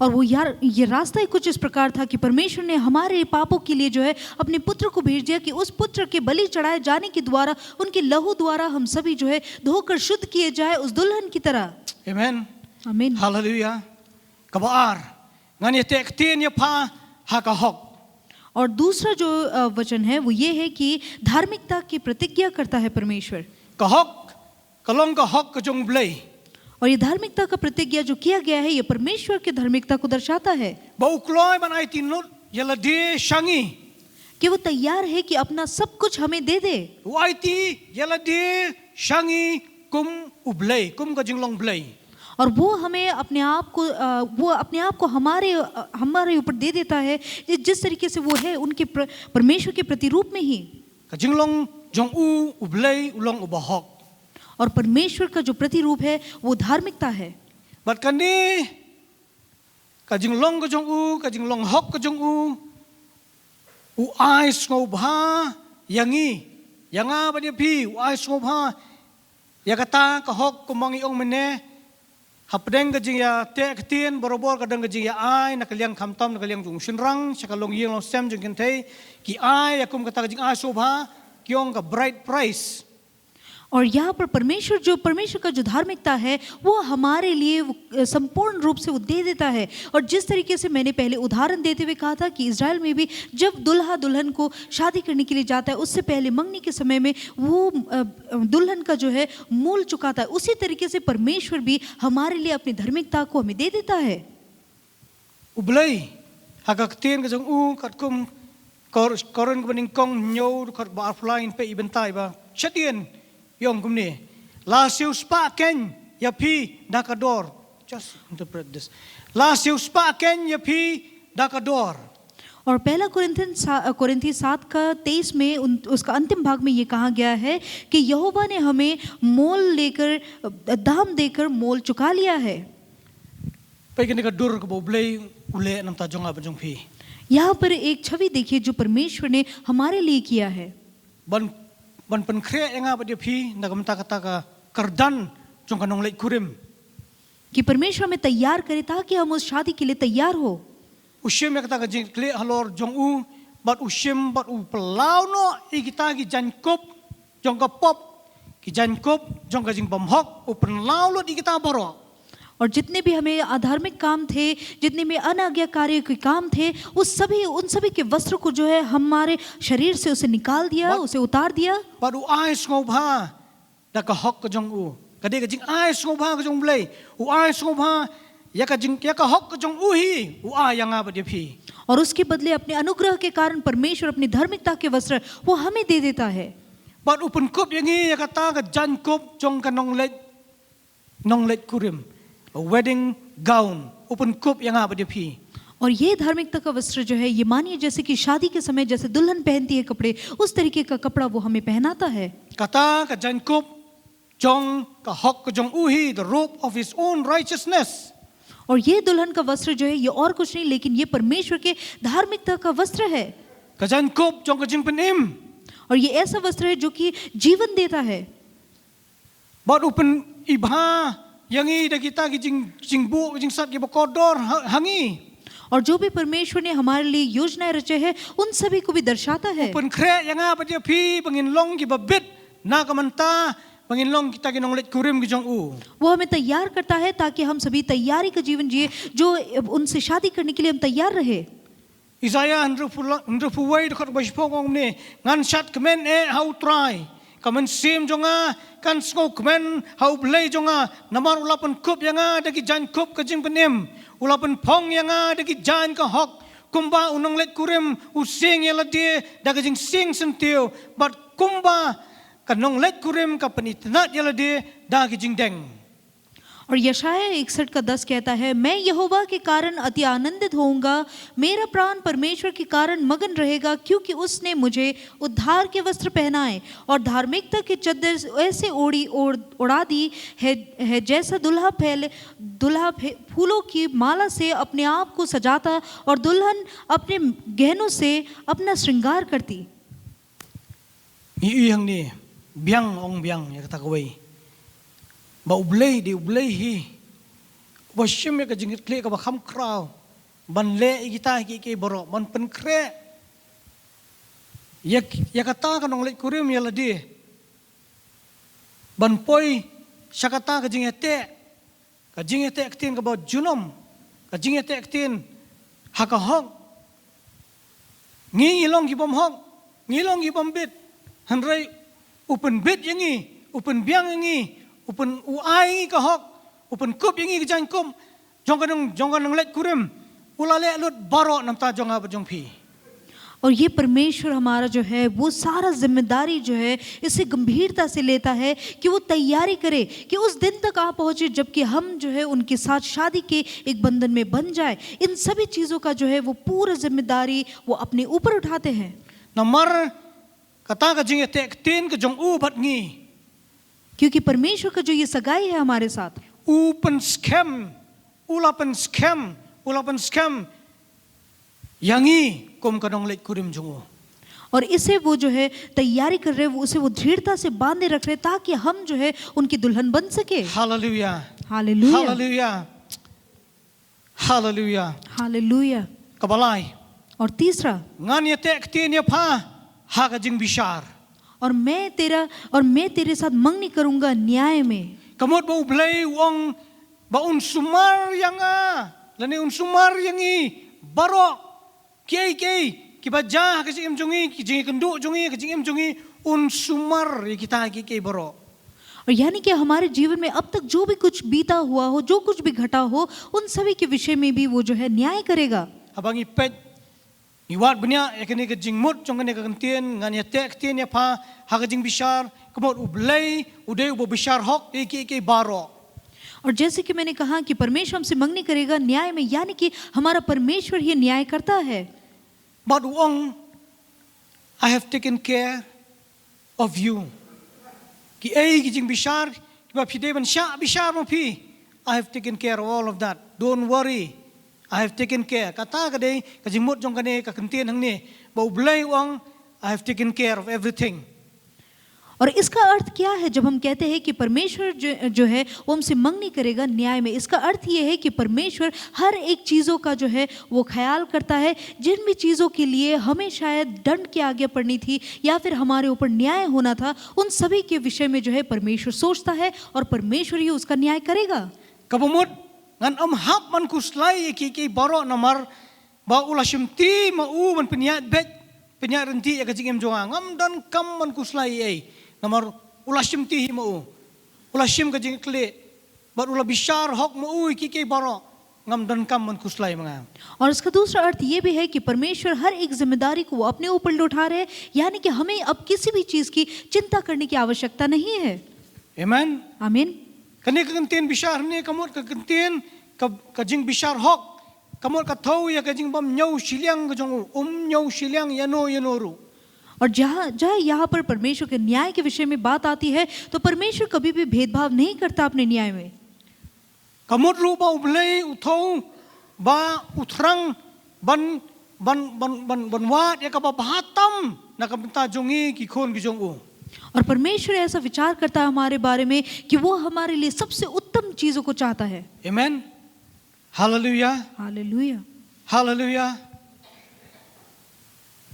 और वो यार, ये रास्ता ही कुछ इस प्रकार था कि परमेश्वर ने हमारे पापों के लिए जो है अपने पुत्र को भेज दिया कि उस पुत्र के बलि चढ़ाए जाने के द्वारा, उनके लहू द्वारा हम सभी जो है धोकर शुद्ध किए जाए उस दुल्हन की तरह। Amen. आमीन। Haleluya. Kaba ar, ngan ïateh ktien ïa pha ha ka hok. और दूसरा जो अ, वचन है वो ये है कि धार्मिकता की प्रतिज्ञा करता है परमेश्वर। Ka hok ka long ka hok ka jong U Blei. और ये धार्मिकता का प्रतिज्ञा जो किया गया है, ये परमेश्वर की धार्मिकता को दर्शाता है Ba u kloi ban aiti lut ïa lade sha ngi. कि वो तैयार है कि अपना सब कुछ हमें दे दे। U aiti ïa lade sha ngi kum U Blei, kum ka jinglong Blei. और वो हमें अपने आप को अ, वो अपने आप को हमारे अ, हमारे ऊपर दे देता है, जिस जिस तरीके से वो है उनके प्र, परमेश्वर के प्रतिरूप में ही। Ka jinglong jong u U Blei u long uba hok. और परमेश्वर का जो प्रतिरूप है वो धार्मिकता है। Bad kane ka jinglong ka jong u, ka jinglong hok ka jong u, u ai sngewbha ïa ngi, ïa nga bad ïa phi, u ai sngewbha ïa kata ka hok kumba ngi ong mynne. Hapdeng ka jingïateh ktien barabor ka don ka jingïa ai na ka liang khamtam na ka liang jong u shynrang sha ka longïing longsem jong kynthei, ki ai ïa kum kata ka jingai sngewbha, ki ong ka bride price. और यहाँ पर परमेश्वर जो परमेश्वर का जो धार्मिकता है वो हमारे लिए वो, अ, संपूर्ण रूप से वो दे देता है। और जिस तरीके से मैंने पहले उदाहरण देते हुए कहा था कि इज़राइल में भी जब दूल्हा दुल्हन को शादी करने के लिए जाता है, उससे पहले मंगनी के समय में वो अ, दुल्हन का जो है मोल चुकाता है, उसी तरीके से परमेश्वर भी हमारे लिए अपनी धार्मिकता को हमें दे देता है। U Blei ha ka ktien ka jong u katkum Kor, Korinth kaba nyngkong hynñiew dkhot ba arphew lai, ngin peit i bynta iba shadien, i ong kumne: La siewspah kein ïa phi da ka dor. Just interpret this. La siewspah kein ïa phi da ka dor. और पहला कुरिन्थियन सा, अ, कुरिन्थी सात का तेईस में उन, उसका अंतिम भाग में ये कहा गया है कि यहोवा ने हमें मोल लेकर, अ, दाम देकर मोल चुका लिया है। Peit kane ka dur kaba U Blei u leh namar jong nga bad jong phi. यहाँ पर एक छवि देखिए जो परमेश्वर ने हमारे लिए किया है। Ban, ban pynkhreh ïa nga bad ïa phi na ka bynta kata ka kyrdan jong ka nongleit kurim. कि परमेश्वर हमें तैयार करे ताकि हम उस शादी के लिए तैयार हो। U shim ïa kata ka jingkitkhlieh halor jong u, bad u shim bad u pynlaw noh ïa kita ki jaiñkup jong ka pop, ki jaiñkup jong ka jingbymhok, u pynlaw lut ïa kita baroh. और जितने भी हमें अधार्मिक काम थे, जितने भी अनाज्ञाकारी के काम थे, उस सभी उन सभी के वस्त्र को जो है हमारे शरीर से उसे निकाल दिया, But- उसे उतार दिया। Bad u ai sngewbha da ka hok ka jong u. Ka dei ka jingai sngewbha ka jong u Blei. U ai sngewbha ïa ka jing, ïa ka hok ka jong u hi, u ai ïa nga bad ïa phi. और उसके बदले अपने अनुग्रह के कारण परमेश्वर अपनी धार्मिकता के वस्त्र वो हमें दे देता है। Bad u pynkup ïa ngi ïa kata ka jaiñkup jong ka nongleit, nongleit kurim, a wedding gown. U pynkup ïa nga bad ïa phi. और ये धार्मिकता का वस्त्र जो है, ये मानिए जैसे कि शादी के समय जैसे दुल्हन पहनती है कपड़े, उस तरीके का कपड़ा वो हमें पहनाता है। Kata ka jaiñkup jong ka hok ka jong u hi, the robe of his own righteousness. और ये दुल्हन का वस्त्र जो है, ये और कुछ नहीं लेकिन ये परमेश्वर के धार्मिकता का वस्त्र है। Ka jaiñkup jong ka jingpynim. और ये ऐसा वस्त्र है जो कि जीवन देता है। Bad u pynibha ïa ngi da kita ki jing, jingbuh, jingsat kiba kordor ha, ha ngi. और जो भी परमेश्वर ने हमारे लिए योजनाएं रचे हैं, उन सभी को भी दर्शाता है। U pynkhreh ïa nga bad ïa phi ba ngin long kiba bit na ka mynta, ba ngin long kita ki nongleit kurim ki jong u. वो हमें तैयार करता है ताकि हम सभी तैयारी का जीवन जिए, जो उनसे शादी करने के लिए हम तैयार रहे। Isaiah hynriewphew la, hynriewphew wei dkhot ba shiphew ong kumne, ngan shad kmen eh ha u Trai. Ka mynsiem jong nga kan sngewkmen ha u Blei jong nga, namar u la pynkup ïa nga da ki jaiñkup ka jingpynim. U la pynphong ïa nga da ki jaiñ ka hok. Kumba u nongleit kurim u sing ïa lade da ka jingsing syntiew, bad kumba ka nongleit kurim ka pynitynnad ïa lade da ki jingdeng. और यशायाह इकसठ का दस कहता है, मैं यहोवा के कारण अति आनंदित होऊंगा, मेरा प्राण परमेश्वर के कारण मगन रहेगा, क्योंकि उसने मुझे उद्धार के वस्त्र पहनाए और धार्मिकता की चद्दर ऐसे ओढ़ी ओढ़ उड़ा दी है, है जैसा दुल्हा फैले दुल्हा फे- फूलों की माला से अपने आप को सजाता और दुल्हन अपने गहनों से अपना श्रृंगार करती। Ngi ïohi hangne, biang ong biang ïa kata kawei. Ba u Blei dei u Blei hi. Ba shim ïa ka jingkitkhlieh kaba kham khraw ban leh ïa kita kiei kiei baroh, ban pynkhreh ïa, ïa kata ka nongleit kurim ïa lade, ban poi sha kata ka jingïateh, ka jingïateh ktien kaba junom, ka jingïateh ktien ha ka hok. Ngi, ngi long ki bym hok, ngi long ki bym bit. Hynrei u pynbit ïa ngi, u pynbiang ïa ngi, u pyn, u ai ïa ngi ka hok, u pynkup ïa ngi ka jaiñkup jong ka nong, jong ka nongleit kurim. U la leh lut baroh namar jong nga bad jong phi. और ये परमेश्वर हमारा जो है, वो सारा जिम्मेदारी जो है, इसे गंभीरता से लेता है कि वो तैयारी करे कि उस दिन तक आ पहुंचे जबकि हम जो है उनके साथ शादी के एक बंधन में बंध जाए। इन सभी चीज़ों का जो है वो पूरा जिम्मेदारी वो अपने ऊपर उठाते हैं। Namar kata ka jingïateh ktien ka jong u bad ngi, क्योंकि परमेश्वर का जो ये सगाई है हमारे साथ, u pynskhem, u la pynskhem, u la pynskhem ïa ngi kum ka nongleit kurim jong u. और इसे वो जो है तैयारी कर रहे हैं, वो उसे वो दृढ़ता से बांधे रख रहे हैं ताकि हम जो है उनकी दुल्हन बन सके। Hallelujah. हालेलुया। Hallelujah. Hallelujah. हालेलुया। Kaba lai. और तीसरा, Ngan ïateh ktien ïa pha ha ka jingbishar. और मैं तेरा और मैं तेरे साथ मंगनी करूंगा न्याय में। Ka mut ba u Blei u ong ba un sumar ïa nga, lane un sumar ïa ngi baroh, kiei kiei kiba jia ha ka jingim jong ngi, ki jingïakynduh jong ngi, ka jingim jong ngi, un sumar ïa kita kiei kiei baroh. और यानी कि हमारे जीवन में अब तक जो भी कुछ बीता हुआ हो, जो कुछ भी घटा हो, उन सभी के विषय में भी वो जो है न्याय करेगा। Haba ngi peit, ngi wad bniah ïa kane ka jingmut jong kane ka ktien, ngan ïateh ktien ïa pha ha ka jingbishar, ka mut u Blei u dei uba bishar hok ïa kiei kiei baroh. और जैसे कि मैंने कहा कि परमेश्वर हमसे मंगनी करेगा न्याय में, यानी कि हमारा परमेश्वर ही न्याय करता है। Bad u ong, I have taken care of you. Kiei ki jingbishar kiba phi dei ban shah bishar ma phi, I have taken care of all of that. Don't worry. I have taken care. Kata ka dei ka jingmut jong kane ka ktien hangne, ba u Blei u ong, I have taken care of everything. और इसका अर्थ क्या है जब हम कहते हैं कि परमेश्वर जो, जो है, वो हमसे मंगनी करेगा न्याय में? इसका अर्थ ये है कि परमेश्वर हर एक चीज़ों का जो है, वो ख्याल करता है। जिन भी चीज़ों के लिए हमें शायद दंड की आज्ञा पड़नी थी या फिर हमारे ऊपर न्याय होना था, उन सभी के विषय में जो है, परमेश्वर सोचता है और परमेश्वर ही उसका न्याय करेगा। Kaba mut, ngan ym hap ban khuslai ïa kiei kiei baroh namar ba u la shimti ma u ban pynïaid beit, pynïaid ryntih ïa ka jingim jong nga. Ngam donkam ban khuslai ei ei. Namar u la shimti hi ma u. U la shim ka jingkylli. Bad u la bishar hok ma u ïa kiei kiei baroh. Ngam donkam ban khuslai ma nga. और इसका दूसरा अर्थ ये भी है कि परमेश्वर हर एक जिम्मेदारी को वो अपने ऊपर उठा रहे हैं, यानी कि हमें अब किसी भी चीज़ की चिंता करने की आवश्यकता नहीं है। Amen. आमीन। Kane ka kyntien bishar hangne ka mut ka kyntien ka, ka jingbishar hok. Ka mut ka thew ïa ka jingbym ñiew shiliang ka jong u, um ñiew shiliang ïano ïano ruh. और जहाँ, जहाँ यहाँ पर परमेश्वर के न्याय के विषय में बात आती है, तो परमेश्वर कभी भी भेदभाव नहीं करता अपने न्याय में। Ka mut ruh ba U Blei u thew ba u thrang ban, ban, ban, ban, ban wad ïa kaba bha tam na ka bynta jong ngi ki khun ki jong u. और परमेश्वर ऐसा विचार करता है हमारे बारे में कि वो हमारे लिए सबसे उत्तम चीज़ों को चाहता है। Amen. Hallelujah. हालेलुया। Hallelujah.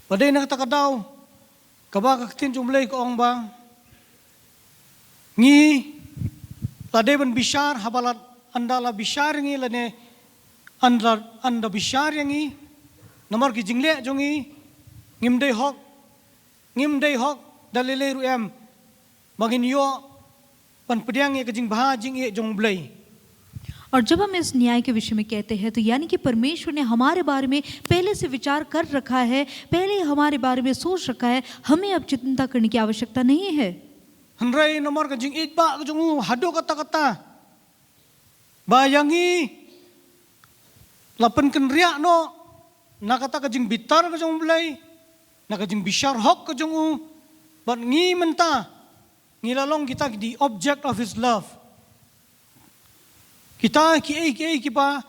Ba dei na kata ka daw kaba ka ktien jong U Blei ka ong ba ngi la dei ban bishar, haba la ynda la bishar ïa ngi lane ynda, ynda bishar ïa ngi namar ki jingleh jong ngi, ngim dei hok, ngim dei hok da lei lei ruh em ba ngin ïoh ban pdiang ïa ka jingbha jingïeit jong U Blei. और जब हम इस न्याय के विषय में कहते हैं, तो यानी कि परमेश्वर ने हमारे बारे में पहले से विचार कर रखा है, पहले ही हमारे बारे में सोच रखा है, हमें अब चिंता करने की आवश्यकता नहीं है। Hynrei namar ka jingïeit ba ka jong u haduh katta katta ba ïa ngi la pynkynriah noh na kata ka jingbitar ka jong U Blei, na ka jingbishar hok ka jong u, bad ngi mynta ngi la long kita ki the object of his love. Kita kiei kiei kiba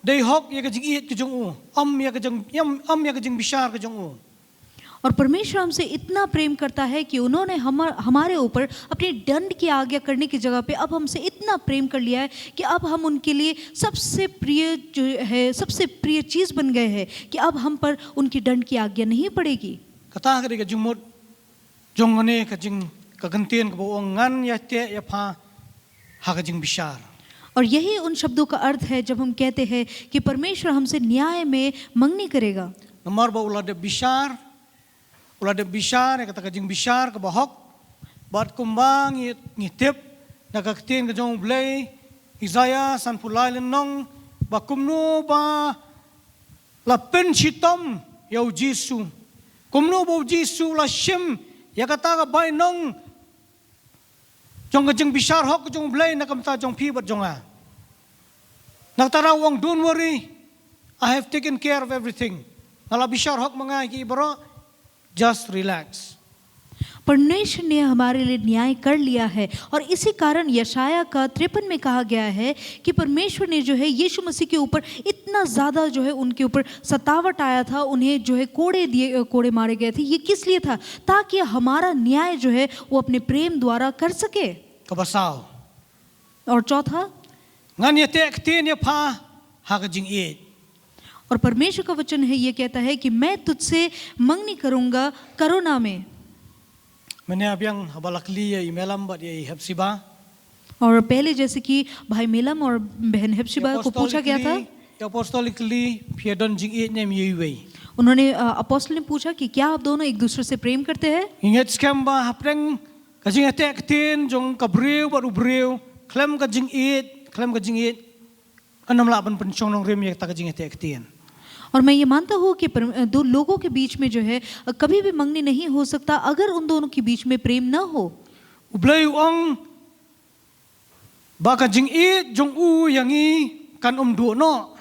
dei hok ïa ka jingïeit ka jong u, ym ïa ka jing, ym, ym ïa ka jingbishar ka jong u. और परमेश्वर हमसे इतना प्रेम करता है कि उन्होंने हम, हमारे ऊपर अपने दंड की आज्ञा करने की जगह पे अब हमसे इतना प्रेम कर लिया है कि अब हम उनके लिए सबसे प्रिय जो है, सबसे प्रिय चीज़ बन गए हैं कि अब हम पर उनकी दंड की आज्ञा नहीं पड़ेगी। Kata ka dei ka jingmut jong kane ka jing, ka kyntien kaba ong ngan ïateh ïapha ha ka jingbishar. और यही उन शब्दों का अर्थ है जब हम कहते हैं कि परमेश्वर हमसे न्याय में मंगनी करेगा। Namar ba u la dep bishar, u la dep bishar ïa kata ka jingbishar kaba hok. Bad kumba ngi, ngi tip na ka ktien ka jong U Blei, Isaiah sanphew lai lynnong, ba kumno ba la pynshitom ïa U Jisu. Kumno ba U Jisu la shim ïa kata ka bainong jong ka jingbishar hok jong U Blei na ka bynta jong phi bad jong nga. Na kata u ong, don't worry, I have taken care of everything. Nga la bishar hok ma nga ïa ki baroh, just relax. परमेश्वर ने हमारे लिए न्याय कर लिया है और इसी कारण यशायाह का तिरपन में कहा गया है कि परमेश्वर ने जो है यीशु मसीह के ऊपर इतना ज़्यादा जो है उनके ऊपर सतावट आया था, उन्हें जो है कोड़े दिए, अ, कोड़े मारे गए थे। ये किस लिए था? ताकि हमारा न्याय जो है वो अपने प्रेम द्वारा कर सके। Kaba saw. और चौथा, ngan ïateh ktien ïapha ha ka jingïeit. और परमेश्वर का वचन है, ये कहता है कि मैं तुझसे मंगनी करूंगा करुणा में। Mynne biang haba la kylli ïa i Melam bad ïa i Hepsiba. और पहले जैसे कि भाई मेलम और बहन हेप्सिबा को पूछा गया था, i apostol i kylli, phi ïa don jingïeit ne em ïa iwei? उन्होंने, अ, अपोस्टल ने पूछा कि क्या आप दोनों एक दूसरे से प्रेम करते हैं? Ngi ngeit skhem ba hapdeng ka jingïateh ktien jong ka briew bad u briew, khlem ka jingïeit, khlem ka jingïeit, kan ym lah ban pynshong nongrim ïa kata ka jingïateh ktien. और मैं ये मानता हूँ कि पर-, दो लोगों के बीच में जो है, कभी भी मंगनी नहीं हो सकता अगर उन दोनों के बीच में प्रेम न हो। U Blei u ong ba ka jingïeit jong u ïa ngi kan ym duh noh.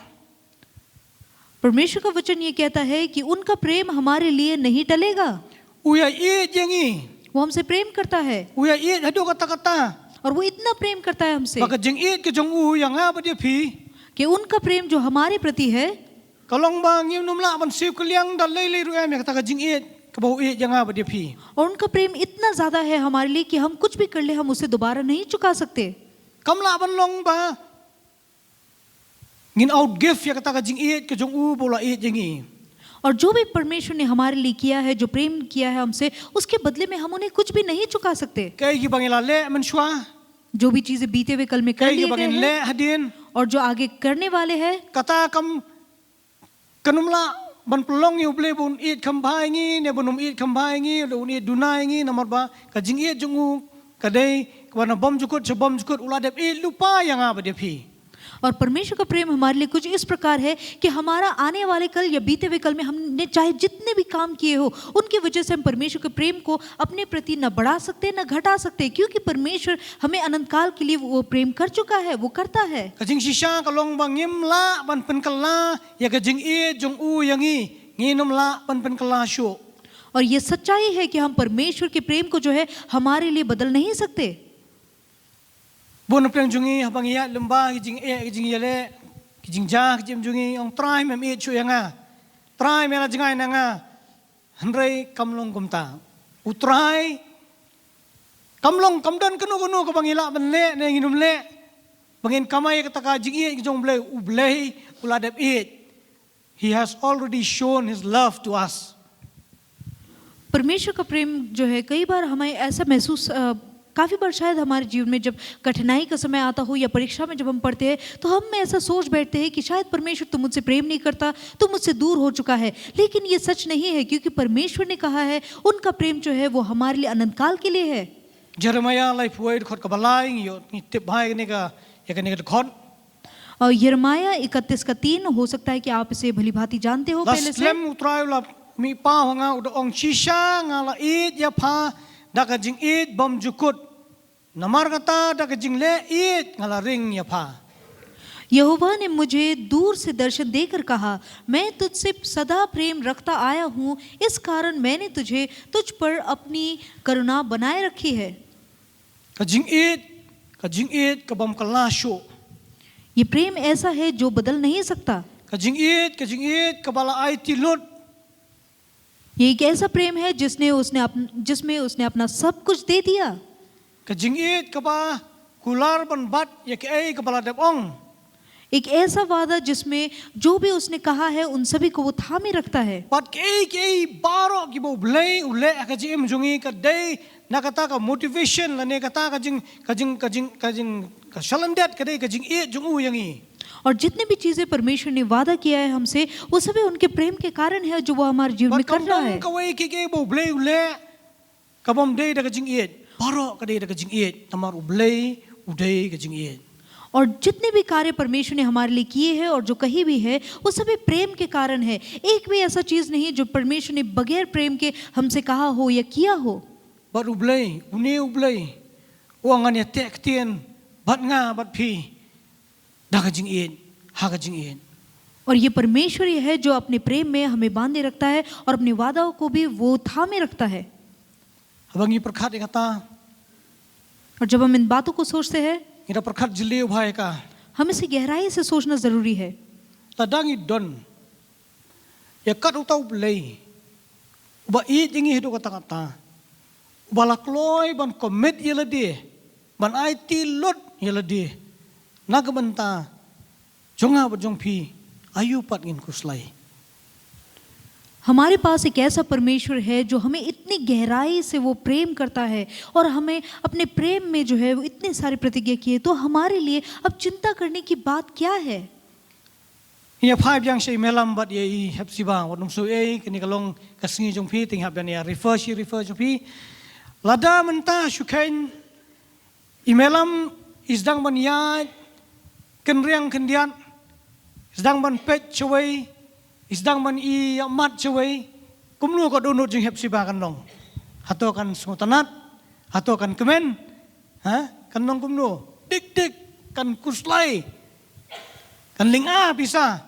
परमेश्वर का वचन ये कहता है कि उनका प्रेम हमारे लिए नहीं टलेगा। U ïa ïeit ïa ngi. वो हमसे प्रेम करता है। U ïa ïeit haduh katta katta. और वो इतना प्रेम करता है हमसे। Ba ka jingïeit ka jong u ïa nga bad ïa phi, कि उनका प्रेम जो हमारे प्रति है, ka long ba ngim nym lah ban siew kylliang da lei lei ruh em ïa kata ka jingïeit. kaba u ïeit ïa nga bad ïa phi. और उनका प्रेम इतना ज्यादा है हमारे लिए कि हम कुछ भी कर ले, हम उसे दोबारा नहीं चुका सकते। Kam lah ban long ba ngin outgive ïa kata ka jingïeit ka jong u ba u la ïeit ïa ngi. और जो भी परमेश्वर ने हमारे लिए किया है, जो प्रेम किया है हमसे, उसके बदले में हम उन्हें कुछ भी नहीं चुका सकते। Kaei kaba ngi la leh mynshuwa, जो भी चीजें बीते हुए कल में कर kaei लिए kaba गए ngin हैं leh hadien, और जो आगे करने वाले हैं, kata kam kan ym lah ban pynlong ïa u Blei ba un ïeit kham bha ïa ngi, ne ba un ym ïeit kham bha ïa ngi, ne un ïeit duna ïa ngi, namar ba ka jingïeit jong u ka dei kaba na bymjukut sha bymjukut, u la dep ïeit lypa ïa nga bad ïa phi. और परमेश्वर का प्रेम हमारे लिए कुछ इस प्रकार है कि हमारा आने वाले कल या बीते हुए कल में हमने चाहे जितने भी काम किए हो, उनकी वजह से हम परमेश्वर के प्रेम को अपने प्रति न बढ़ा सकते, न घटा सकते, क्योंकि परमेश्वर हमें अनंत काल के लिए वो प्रेम कर चुका है, वो करता है। Ka jingshisha ka long ba ngim lah ban pynkylla ïa ka jingïeit jong u ïa ngi, ngin ym lah ban pynkylla shuh. और ये सच्चाई है कि हम परमेश्वर के प्रेम को जो है हमारे लिए बदल नहीं सकते। Bun na pdeng jong ngi haba ngi ïaid lyngba ki jingeh, ki jingïaleh, ki jingjia, ki jingim jong ngi, ong Trai, mem ïeit shuh ïa nga. Trai, me la jngai na nga. Hynrei kam long kumta. U Trai kam long, kam don kano kano kaba ngi lah ban leh ne ngin ym leh ba ngin kamai ïa kata ka jingïeit ka jong u Blei. U Blei u la dep ïeit. He has already shown his love to us. परमेश्वर का प्रेम जो है, कई बार हमें ऐसा महसूस अ, काफी बार शायद हमारे जीवन में जब कठिनाई का समय आता हो या परीक्षा में जब हम पढ़ते हैं, तो हम में ऐसा सोच बैठते हैं कि शायद परमेश्वर तो मुझसे प्रेम नहीं करता, तो मुझसे दूर हो चुका है। लेकिन ये सच नहीं है, क्योंकि परमेश्वर ने कहा है, उनका प्रेम जो है वो हमारे लिए अनंत काल के लिए है। Jeremiah laiphew wei dkhot kaba lai, ngi ïoh, ngi tip bha ïa kane ka, ïa kane ka dkhot. और यिर्मयाह इकतीस का तीन, हो सकता है कि आप इसे भली भांति जानते हो La पहले से। slem u Trai u la mih paw ha nga, u da ong, shisha nga la ïeit ïa pha da ka jingïeit bymjukut. Namar kata da ka jingleh ïeit nga la ring ïa pha. यहोवा ने मुझे दूर से दर्शन देकर कहा, मैं तुझसे सदा प्रेम रखता आया हूँ, इस कारण मैंने तुझे, तुझ पर अपनी करुणा बनाए रखी है। Ka jingïeit, ka jingïeit ka bym kylla shuh. ये प्रेम ऐसा है जो बदल नहीं सकता। Ka jingïeit, ka jingïeit kaba la aiti lut. ये एक ऐसा प्रेम है जिसने उसने अप, जिसमें उसने अपना सब कुछ दे दिया। Ka jingïeit kaba kular ban bat ïa kaei kaba la dep ong. एक ऐसा वादा जिसमें जो भी उसने कहा है, उन सभी को वो थामे रखता है। Bad kaei kaei baroh kiba u Blei u leh ha ka jingim jong ngi ka dei na kata ka motivation lane kata ka jing, ka jing, ka jing, ka jing, ka shalyndet ka dei ka jingïeit jong u ïa ngi. और जितने भी चीजें परमेश्वर ने वादा किया है हमसे, वो सभी उनके प्रेम के कारण है जो वो हमारे जीवन में Bad कर kam रहा don है। Kawei kaei kaei ba u Blei u leh ka bym dei da ka jingïeit. Baroh ka dei da ka jingïeit. Namar u Blei u dei ka jingïeit. और जितने भी कार्य परमेश्वर ने हमारे लिए किए हैं और जो कहीं भी है, वो सभी प्रेम के कारण है। एक भी ऐसा चीज नहीं जो परमेश्वर ने बगैर प्रेम के हमसे कहा हो या किया हो। Bad u Blei, une u Blei u ong, ngan ïateh ktien bad nga bad phi da ka jingïeit, ha ka jingïeit. और ये परमेश्वर ही है जो अपने प्रेम में हमें बांधे रखता है और अपने वादाओं को भी वो थामे रखता है। Haba ngi pyrkhat ïa kata, और जब हम इन बातों को सोचते हैं, ngi da pyrkhat jylliew bha ïa ka. हम इसे गहराई से सोचना जरूरी है। Lada ngi don ïa kat uta u Blei uba ïeit ïa ngi haduh katta katta, uba la kloi ban commit ïa lade, ban aiti lut ïa lade na ka bynta jong nga bad jong phi, aïu pat ngin khuslai? हमारे पास एक ऐसा परमेश्वर है जो हमें इतनी गहराई से वो प्रेम करता है और हमें अपने प्रेम में जो है वो इतने सारे प्रतिज्ञा किए, तो हमारे लिए अब चिंता करने की बात क्या है? Ïa phai biang sha i Melam bad ïa i Hepsiba, wat nym sngew ei, kane ka long ka sngi jong phi, te ngi hap ban ïa refer shi refer jong phi. Lada mynta shu kheiñ i Melam i sdang ban ïaid kynriang khyndiat, i sdang ban peit shawei, i sdang ban ïamat shawei, kumno ka dohnud jong i Hepsiba kan long? Hato kan sngewtynnat? Hato kan kmen? Ha? Kan long kumno? Dik dik, kan khuslai. Kan lynga pisa.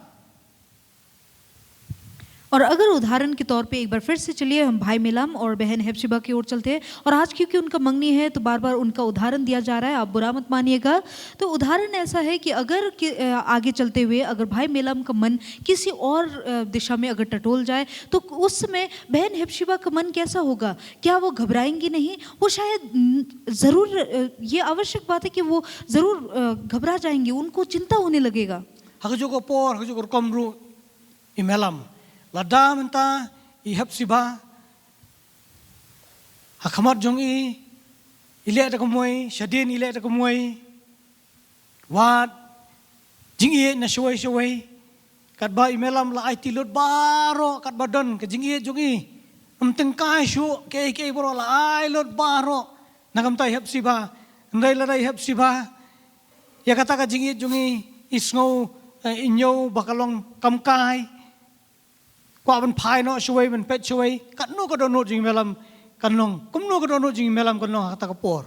और अगर उदाहरण के तौर पे एक बार फिर से चलिए हम भाई मेलाम और बहन हेप्सिबा की ओर चलते हैं, और आज क्योंकि उनका मंगनी है तो बार बार उनका उदाहरण दिया जा रहा है, आप बुरा मत मानिएगा। तो उदाहरण ऐसा है कि अगर कि, अ, आगे चलते हुए अगर भाई मेलाम का मन किसी और, अ, दिशा में अगर टटोल जाए तो उस समय बहन हेप्सिबा का मन कैसा होगा? क्या वो घबराएंगी नहीं? वो शायद, न, जरूर, अ, ये आवश्यक बात है कि वो जरूर, अ, घबरा जाएंगी, उनको चिंता होने लगेगा। Ha kajuh ka por, ha kajuh ka rukom ruh, i Melam, lada mynta i Hepsiba ha khmat jong i, i leh da ka mui, shadien i leh da ka mui, wat jingïeit na shawei shawei, katba i Melam la aiti lut baroh katba don ka jingïeit jong i. Ym tyngkai shuh kiei kiei baroh, la ai lut baroh na ka bynta i Hepsiba. Hynrei lada i Hepsiba, ïa kata ka jingïeit jong i, i sngew, eh, i ñiew ba ka long kam kai, kwah ban phai noh shawei, ban peit shawei, katno ka dohnud jong i Melam kan long, kumno ka dohnud jong i Melam kan long ha kata ka por.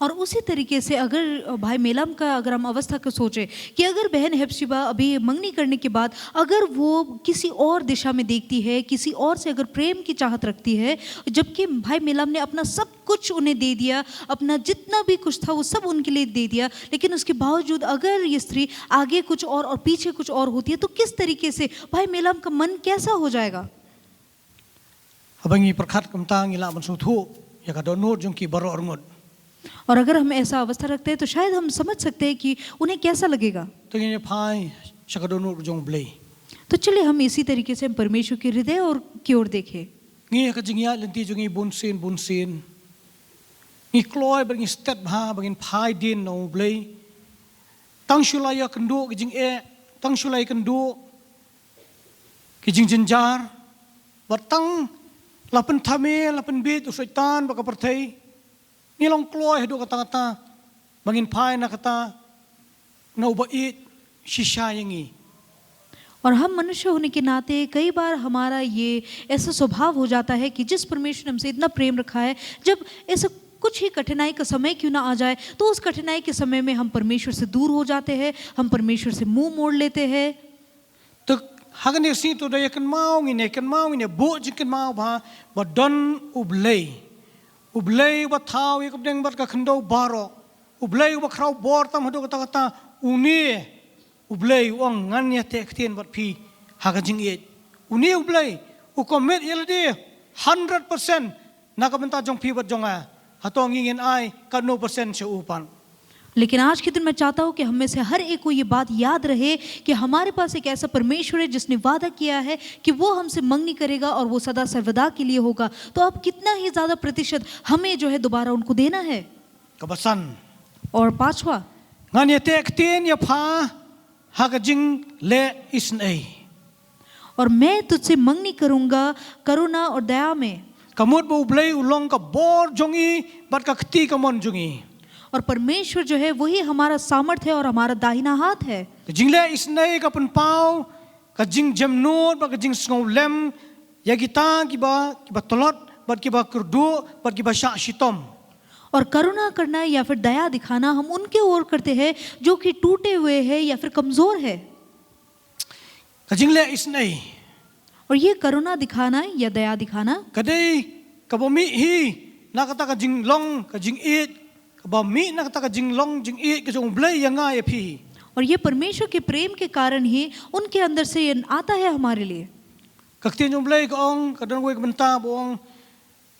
और उसी तरीके से अगर, अ, भाई मेलाम का अगर हम अवस्था को सोचें कि अगर बहन हेप्सिबा अभी मंगनी करने के बाद अगर वो किसी और दिशा में देखती है, किसी और से अगर प्रेम की चाहत रखती है, जबकि भाई मेलाम ने अपना सब कुछ उन्हें दे दिया, अपना जितना भी कुछ था वो सब उनके लिए दे दिया, लेकिन उसके बावजूद अगर ये स्त्री आगे कुछ और और पीछे कुछ और होती है तो किस तरीके से भाई मेलाम का मन कैसा हो जाएगा? Haba ngi pyrkhat kumta ngi lah ban sngewthuh ïa ka dohnud jong ki baroh arngut. और अगर हम ऐसा अवस्था रखते हैं तो शायद हम समझ सकते हैं कि उन्हें कैसा लगेगा। To ngin ïa phai sha ka dohnud jong U Blei. तो चलिए हम इसी तरीके से हम परमेश्वर के हृदय और की ओर देखें। Ngi ha ka jingïaid lynti jong ngi bunsien bunsien ngi kloi bad ngi stet bha ba ngin phai dien na U Blei. Tang shu la ïakynduh ki jingeh, tang shu la ïakynduh ki jingjynjar, bad tang la pynthame, la pynbiej u Soitan bad ka pyrthei. Ngi long kloi haduh katta katta ba ngin phai na kata, na uba ïeit shisha ïa ngi. और हम मनुष्य होने के नाते कई बार हमारा ये ऐसा स्वभाव हो जाता है कि जिस परमेश्वर ने हमसे इतना प्रेम रखा है, जब ऐसा कुछ ही कठिनाई का समय क्यों ना आ जाए, तो उस कठिनाई के समय में हम परमेश्वर से दूर हो जाते हैं, हम परमेश्वर से मुंह मोड़ लेते हैं। To ha kane ka sngi to da ïakynmaw ngin, ïakynmaw ngin, ïa buh jingkynmaw bha ba don U Blei. U Blei uba thaw ïa ka bneng bad ka khyndew baroh. U Blei uba khraw bor tam haduh katta katta. Une U Blei u ong ngan ïateh ktien bad phi ha ka jingïeit. Une U Blei u commit ïa lade hundred percent na ka bynta jong phi bad jong nga. Hato ngi ngin ai katno percent sha u pat? लेकिन आज के दिन मैं चाहता हूं कि हम में से हर एक को ये बात याद रहे कि हमारे पास एक ऐसा परमेश्वर है जिसने वादा किया है कि वो हमसे मंगनी करेगा और वो सदा सर्वदा के लिए होगा। तो अब कितना ही ज्यादा प्रतिशत हमें जो है दोबारा उनको देना है। Kaba san. और पांचवा, ngan ïateh ktien ïa pha ha ka jingleh isynei. और मैं तुझसे मंगनी करूंगा करुणा और दया में। Ka mut ba U Blei u long ka bor jong ngi bad ka kti kamon jong ngi. और परमेश्वर जो है वही हमारा सामर्थ्य है और हमारा दाहिना हाथ है। Ka jingleh isynei ka pynpaw ka jingjemnud bad ka jingsngewlem ïa kita kiba, kiba tlot bad kiba kyrduh bad kiba shah shitom. और करुणा करना या फिर दया दिखाना हम उनके ओर करते हैं जो कि टूटे हुए हैं या फिर कमजोर है। Ka jingleh isynei. और ये करुणा दिखाना या दया दिखाना Ka dei kaba mih hi na kata ka jinglong ka jingïeit, kaba mih na kata ka jinglong jingïeit ka jong U Blei ïa nga ïa phi. और ये परमेश्वर के प्रेम के कारण ही उनके अंदर से ये आता है हमारे लिए। Ka ktien jong U Blei ka ong, ka don kawei ka bynta ba ong,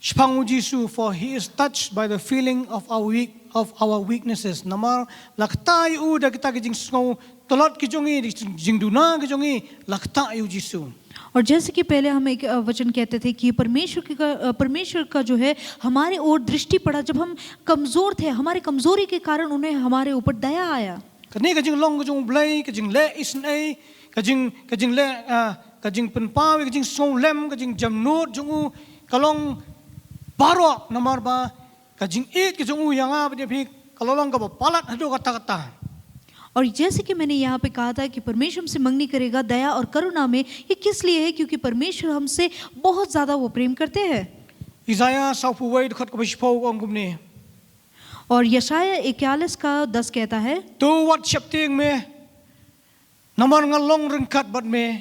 shaphang U Jisu, for he is touched by the feeling of our weak, of our weaknesses. Namar la ktah ïa u da kita ki jingsngew tlot ki jong ngi, da ki jingduna ki jong ngi, la ktah ïa U Jisu. और जैसे कि पहले हम एक, अ, वचन कहते थे कि परमेश्वर की का, अ, परमेश्वर का जो है हमारे ओर दृष्टि पड़ा, जब हम कमजोर थे, हमारे कमजोरी के कारण उन्हें हमारे ऊपर दया आया। Kane ka jinglong ka jong U Blei, ka jingleh isynei, ka jing, ka jingleh, ah, ka jingpynpaw, ka jingsngewlem, ka jingjemnud jong u, ka long baroh namar ba ka jingïeit ka jong u ïa nga bad ïa phi ka la long kaba palat haduh katta katta. और जैसे कि मैंने यहाँ पे कहा था कि परमेश्वर हमसे मंगनी करेगा दया और करुणा में, ये किस लिए है? क्योंकि परमेश्वर हमसे बहुत ज्यादा वो प्रेम करते हैं। Isaiah sawphew wei dkhot kaba shiphew ka ong kumne. और यशायाह इकतालीस का दस कहता है, To wat sheptieng me, namar nga long ryngkat bad me.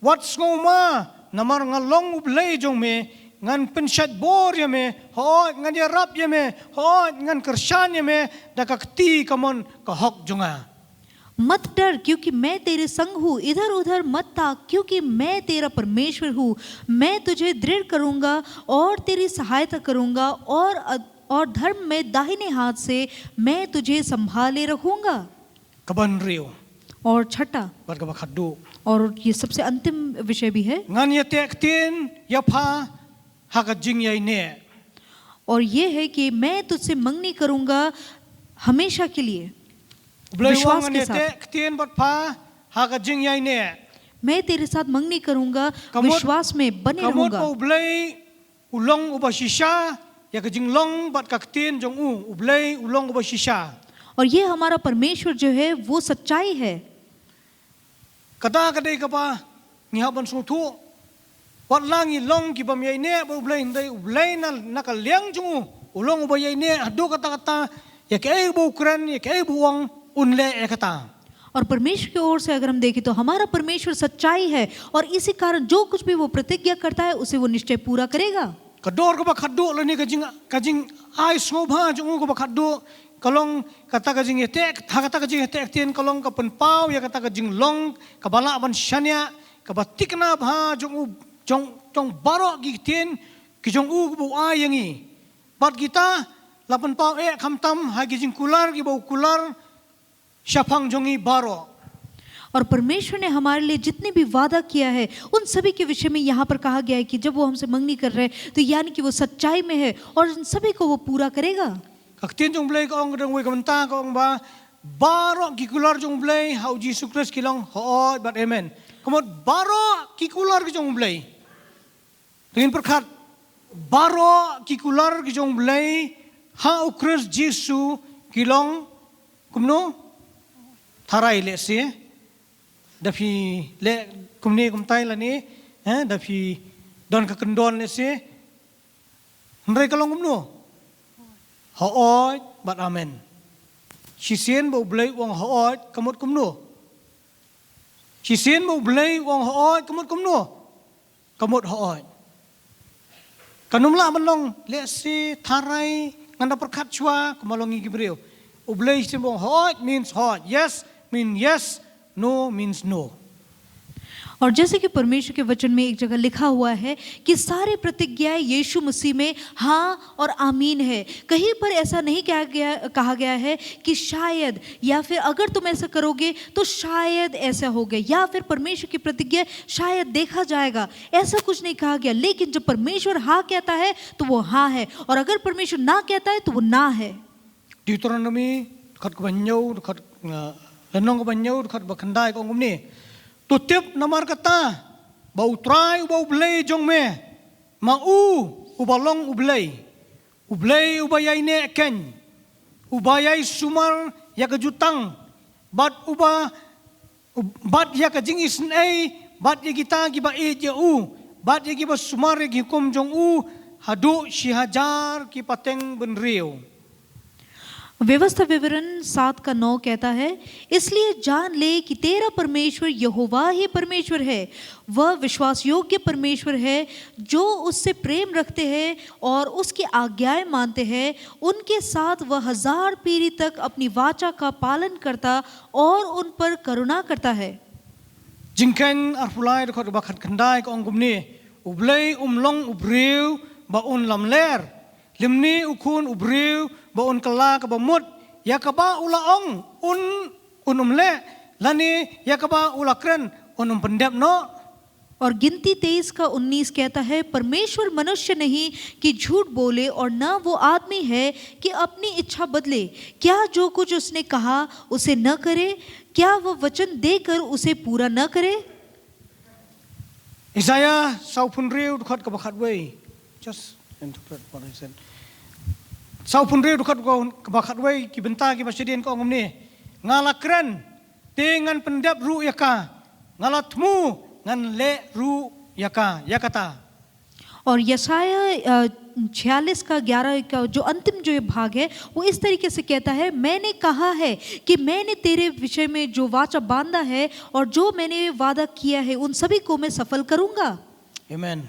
Wat sngewma, Namar nga long U Blei jong me, ngan pynshait bor ïa me, hooid ngan ïarap ïa me, hooid ngan kyrshan ïa me da ka kti kamon ka hok jong nga. मत डर, क्योंकि मैं तेरे संग हूँ। इधर उधर मत ताक, क्योंकि मैं तेरा परमेश्वर हूँ। मैं तुझे दृढ़ करूँगा और तेरी सहायता करूँगा और और धर्म में दाहिने हाथ से मैं तुझे संभाले रखूँगा। Kaba hynriew. और छठा, Bad kaba khatduh. और ये सबसे अंतिम विषय भी है, Ngan ïateh ktien ïa pha ha ka jingïaineh. और ये है कि मैं तुझसे मंगनी करूँगा हमेशा के लिए, U Blei u ong विश्वास ngan के साथ। ïateh ktien bad pha ha ka jingïaineh. मैं तेरे साथ मंगनी करूँगा, Ka mut, विश्वास में बने ka mut ba रहूँगा। U Blei u long uba shisha ïa ka jinglong bad ka ktien jong u. U Blei u long uba shisha. और ये हमारा परमेश्वर जो है, वो सच्चाई है। Kata ka dei kaba ngi hap ban sngewthuh. Wat la ngi long ki bym ïaineh bad U Blei, hynrei U Blei na, na ka liang jong u, u long uba ïaineh haduh katta katta. Ïa kaei ba u kren, ïa kaei ba u ong, un leh ïa kata. और परमेश्वर की ओर से अगर हम देखें तो हमारा परमेश्वर सच्चाई है, और इसी कारण जो कुछ भी वो प्रतिज्ञा करता है, उसे वो निश्चय पूरा करेगा। Ka dor kaba khatduh lane ka jing, ka jingai sngewbha jong u kaba khatduh ka long kata ka jingïateh, ha kata ka jingïateh ktien ka long ka pynpaw ïa kata ka jinglong kaba lah ban shaniah, kaba thikna bha jong u, jong, jong baroh ki ktien ki jong u kiba u ai ïa ngi. Bad kita la pynpaw eh khamtam ha ki jingkular kiba u kular shaphang jong ngi baroh. और परमेश्वर ने हमारे लिए जितने भी वादा किया है, उन सभी के विषय में यहाँ पर कहा गया है कि जब वो हमसे मंगनी कर रहे हैं, तो यानी कि वो सच्चाई में है और उन सभी को वो पूरा करेगा। Ka ktien jong U Blei ka ong, ka dang wei ka mynta ka ong ba baroh ki kular jong U Blei ha u Jisu Khrist ki long hooid bad amen. Ka mut baroh ki kular ki jong U Blei. Te ngin pyrkhat, baroh ki kular ki jong U Blei ha u Khrist Jisu ki long kumno? Tharai lehse da phi leh kumne kumtai lane, eh, da phi don ka kyndon lehse. Hynrei ka long kumno? Hooid bad amen. Shisien ba U Blei u ong hooid ka mut kumno? Shisien ba U Blei u ong hooid ka mut kumno? Ka mut hooid. Kan ym lah ban long lehse, tharai, ngan da pyrkhat shuwa, kumba long ngi ki briew. U Blei shisien ba u ong hooid means hooid. Yes mean yes, no means no. और जैसे कि परमेश्वर के वचन में एक जगह लिखा हुआ है कि सारे प्रतिज्ञाएं यीशु मसीह में हाँ और आमीन है। कहीं पर ऐसा नहीं कहा गया, कहा गया है कि शायद, या फिर अगर तुम ऐसा करोगे तो शायद ऐसा होगा, या फिर परमेश्वर की प्रतिज्ञा शायद देखा जाएगा, ऐसा कुछ नहीं कहा गया। लेकिन जब परमेश्वर हाँ कहता है तो वो हाँ है, और अगर परमेश्वर ना कहता है तो वो ना है। Deuteronomi dkhot kaba hynñiew, dkhot, uh, lynnong kaba hynñiew, dkhot ba khyndai ka ong kumne. To tip namar kata ba U Trai uba U Blei jong me, ma u uba long U Blei, U Blei uba ïaineh keiñ, uba ïai sumar ïa ka jutang, bad uba, bad ïa ka jingisynei, bad ïa kita kiba ïeit ïa u, bad ïa kiba sumar ïa ki hukum jong u, haduh shi hajar ki pateng bynriew. व्यवस्था विवरण सात का नौ कहता है, इसलिए जान ले कि तेरा परमेश्वर यहोवा ही परमेश्वर है। वह विश्वास योग्य परमेश्वर है। जो उससे प्रेम रखते हैं और उसकी आज्ञाएं मानते हैं, उनके साथ वह हजार पीढ़ी तक अपनी वाचा का पालन करता और उन पर करुणा करता है। Jingkheiñ arphew lai, dkhot kaba khatkhyndai ka ong kumne. U Blei um long u briew ba un lamler, lymne u khun u briew ba un kylla kaba mut. Ïa kaba u la ong un, un ym leh, lane ïa kaba u la kren un ym pyndep noh. और गिनती तेईस का उन्नीस कहता है, परमेश्वर मनुष्य नहीं कि झूठ बोले, और न वो आदमी है कि अपनी इच्छा बदले। क्या जो कुछ उसने कहा, उसे न करे? क्या वह वचन देकर उसे पूरा न करे? Isaiah sawphew hynriew, dkhot kaba khatwei. Just interpret what I said. Sawphew hynriew, dkhot kaba khatwei, ki bynta kiba shadien ka ong kumne. Nga la kren, te ngan pyndep ruh ïa ka. Nga la thmu, ngan leh ruh ïa ka, ïa kata. और यशायाह, अ, छियालीस का ग्यारह का जो अंतिम जो ये भाग है, वो इस तरीके से कहता है, मैंने कहा है कि मैंने तेरे विषय में जो वाचा बांधा है और जो मैंने वादा किया है, उन सभी को मैं सफल करूंगा। Amen.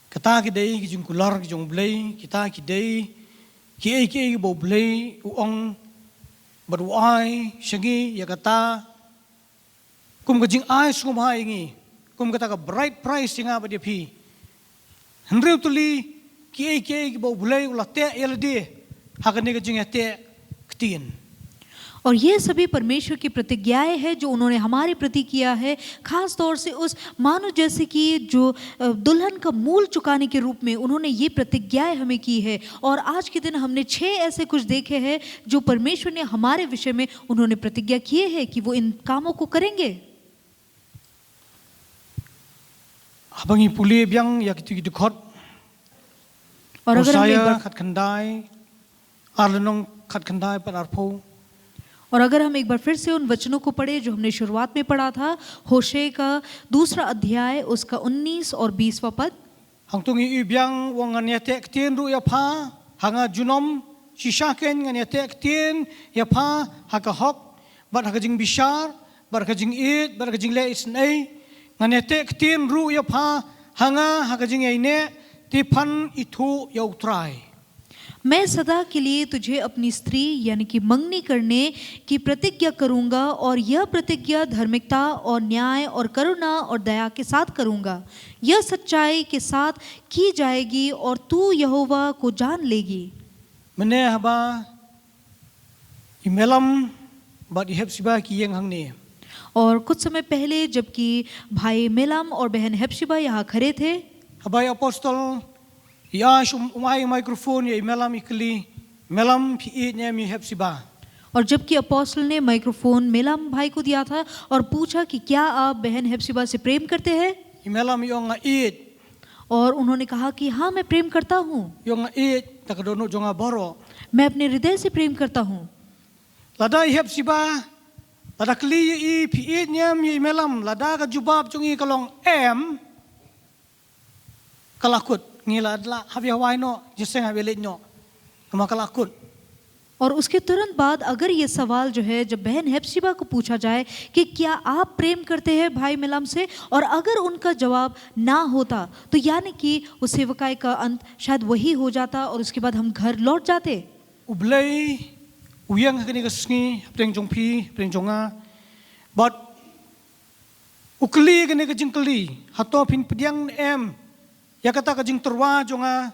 Kata ki dei ki jingkular ki jong U Blei, kita ki dei kiei kiei ba U Blei u ong bad u ai sha ngi ïa kata kum ka jingai sngewbha ïa ngi, kum kata ka bride price ïa nga bad ïa phi. Hynriew tylli kiei kiei ba U Blei u la teh ïa lade ha kane ka jingïateh ktien. और ये सभी परमेश्वर की प्रतिज्ञाएं हैं जो उन्होंने हमारे प्रति किया है, खास तौर से उस मानो जैसे कि जो अ, दुल्हन का मूल चुकाने के रूप में उन्होंने ये प्रतिज्ञाएं हमें की है। और आज के दिन हमने छह ऐसे कुछ देखे हैं जो परमेश्वर ने हमारे विषय में उन्होंने प्रतिज्ञा किए है कि वो इन कामों को करेंगे। Haba ngi pule biang ïa kito ki dkhot, और अगर हम एक Hosea बार khatkhyndai, ar lynnong khatkhyndai pat arphew. और अगर हम एक बार फिर से उन वचनों को पढ़े जो हमने शुरुआत में पढ़ा था, होशे का दूसरा अध्याय, उसका उन्नीस और बीसवां पद। Hangto ngi ïohi biang u ong, ngan ïateh ktien ruh ïa pha ha nga junom, shisha kein ngan ïateh ktien ïa pha ha ka hok bad ha ka jingbishar bad ha ka jingïeit bad ha ka jingleh isynei. Ngan ïateh ktien ruh ïa pha ha nga ha ka jingïaineh, te phan ithuh ïa U Trai. मैं सदा के लिए तुझे अपनी स्त्री यानी कि मंगनी करने की प्रतिज्ञा करूंगा, और यह प्रतिज्ञा धार्मिकता और न्याय और करुणा और दया के साथ करूंगा। यह सच्चाई के साथ की जाएगी और तू यहोवा को जान लेगी। Mynne haba i Melam bad i Hepsiba ki ïeng hangne. और कुछ समय पहले जबकि भाई मेलाम और बहन हेप्शिबा यहाँ खड़े थे, Haba i apostol i ai, um, um ai microphone ïa i Melam, i kylli, Melam, phi ïeit ne em ïa i Hepsiba? और जबकि अपोस्टल ने माइक्रोफोन मेलाम भाई को दिया था और पूछा कि क्या आप बहन हेप्शिबा से प्रेम करते हैं, I Melam i ong, nga ïeit. और उन्होंने कहा कि हाँ, मैं प्रेम करता हूँ, I ong, nga ïeit da ka dohnud jong nga baroh. मैं अपने हृदय से प्रेम करता हूँ। Lada i Hepsiba, lada kylli ïa i, phi ïeit ne em ïa i Melam, lada ka jubab jong i ka long em, ka la kut. Ngi la, la hap ïa wai noh, jingïaseng hap ïa leit noh. Namar ka la kut. और उसके तुरंत बाद अगर ये सवाल जो है, जब बहन हेप्शिबा को पूछा जाए कि क्या आप प्रेम करते हैं भाई मेलाम से, और अगर उनका जवाब ना होता, तो यानी कि उस सेवकाई का अंत शायद वही हो जाता और उसके बाद हम घर लौट जाते। U Blei u ïeng ha kane ka sngi hapdeng jong phi, hapdeng jong nga. Bad u kylli kane ka jingkylli, hato phin pdiang ne em ïa kata ka jingtyrwa jong nga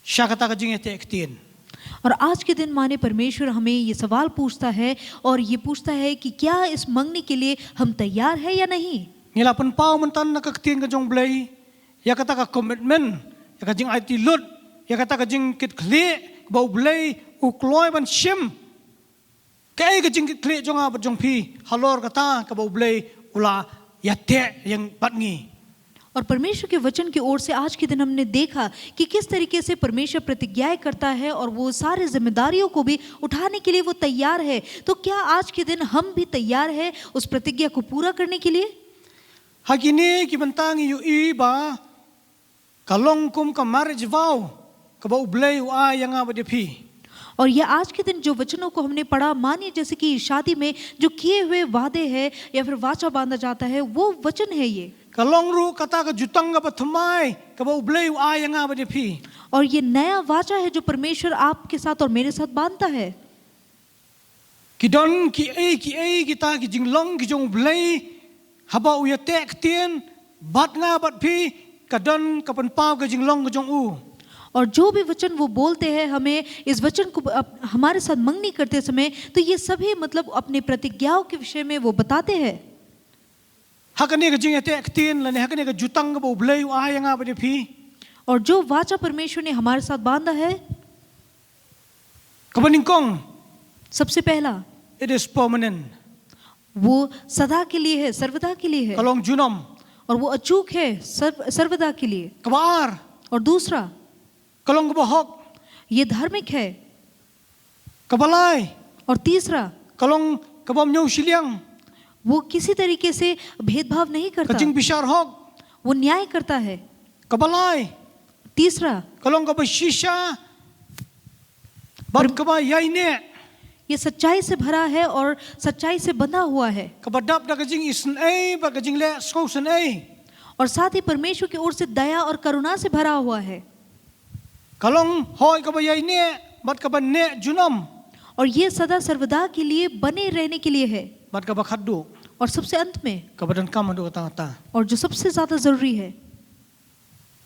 sha kata ka jingïateh ktien. और आज के दिन माने परमेश्वर हमें ये सवाल पूछता है, और ये पूछता है कि क्या इस मंगनी के लिए हम तैयार है या नहीं। Ngi la pynpaw mynta na ka ktien ka jong U Blei ïa kata ka commitment, ïa ka jingaiti lut, ïa kata ka jingkitkhlieh kaba U Blei u kloi ban shim. Kaei ka jingkitkhlieh jong nga bad jong phi halor kata kaba U Blei u la ïateh ïeng bad ngi. और परमेश्वर के वचन की ओर से आज के दिन हमने देखा कि किस तरीके से परमेश्वर प्रतिज्ञाएं करता है और वो सारी जिम्मेदारियों को भी उठाने के लिए वो तैयार है। तो क्या आज के दिन हम भी तैयार है उस प्रतिज्ञा को पूरा करने के लिए? Ha kine ki bynta ngi ïohi ba ka long kum ka marriage vow kaba U Blei u ai ïa nga bad ïa phi. और ये आज के दिन जो वचनों को हमने पढ़ा, मानिए जैसे कि शादी में जो किए हुए वादे हैं या फिर वाचा बांधा जाता है, वो वचन है ये। Ka long ruh kata ka jutang kaba thymmai kaba U Blei u ai ïa nga bad ïa phi. और ये नया वाचा है जो परमेश्वर आपके साथ और मेरे साथ बांधता है। Ki don kiei kiei kita ki jinglong ki jong U Blei haba u ïateh ktien bad nga bad phi, ka don ka pynpaw ka jinglong ka jong u. और जो भी वचन वो बोलते हैं हमें इस वचन को अप-, हमारे साथ मंगनी करते समय, तो ये सभी मतलब अपने प्रतिज्ञाओं के विषय में वो बताते हैं। Ha kane ka jingïateh ktien lane ha kane ka jutang kaba U Blei u ai ïa nga bad ïa phi, और जो वाचा परमेश्वर ने हमारे साथ बांधा है, kaba nyngkong, सबसे पहला, it is permanent. वो सदा के लिए है, सर्वदा के लिए है। Ka long junom. और वो अचूक है, सर्व, सर्वदा के लिए। Kaba ar, और दूसरा, ka long kaba hok. ये धार्मिक है। Kaba lai, और तीसरा, ka long kabym ñiew shiliang. वो किसी तरीके से भेदभाव नहीं Ka करता, jingbishar hok. वो न्याय करता है। Kaba lai, तीसरा, ka long kaba shisha bad kaba ïaineh, ये सच्चाई से भरा है और सच्चाई से बंधा हुआ है। kaba dap da ka jingisynei bad ka jingleh sngewsynei. और साथ ही परमेश्वर की ओर से दया और करुणा से भरा हुआ है। Ka long hoi kaba ïaineh bad kaba neh junom. और ये सदा सर्वदा के लिए बने रहने के लिए है। Bad kaba khatduh, और सबसे अंत में, kaba donkam haduh katta katta, और जो सबसे ज्यादा जरूरी है,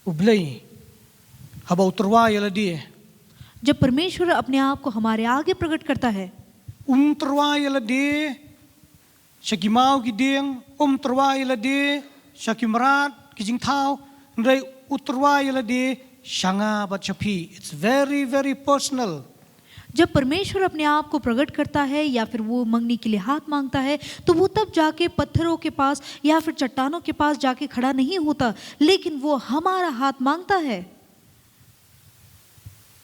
U Blei haba u tyrwa ïa lade, जब परमेश्वर अपने आप को हमारे आगे प्रकट करता है, um tyrwa ïa lade sha ki maw ki dieng, um tyrwa ïa lade sha ki mrad ki jingthaw, hynrei u tyrwa ïa lade sha nga bad sha phi. It's very, very personal. जब परमेश्वर अपने आप को प्रकट करता है या फिर वो मंगने के लिए हाथ मांगता है, तो वो तब जाके पत्थरों के पास या फिर चट्टानों के पास जाके खड़ा नहीं होता, लेकिन वो हमारा हाथ मांगता है।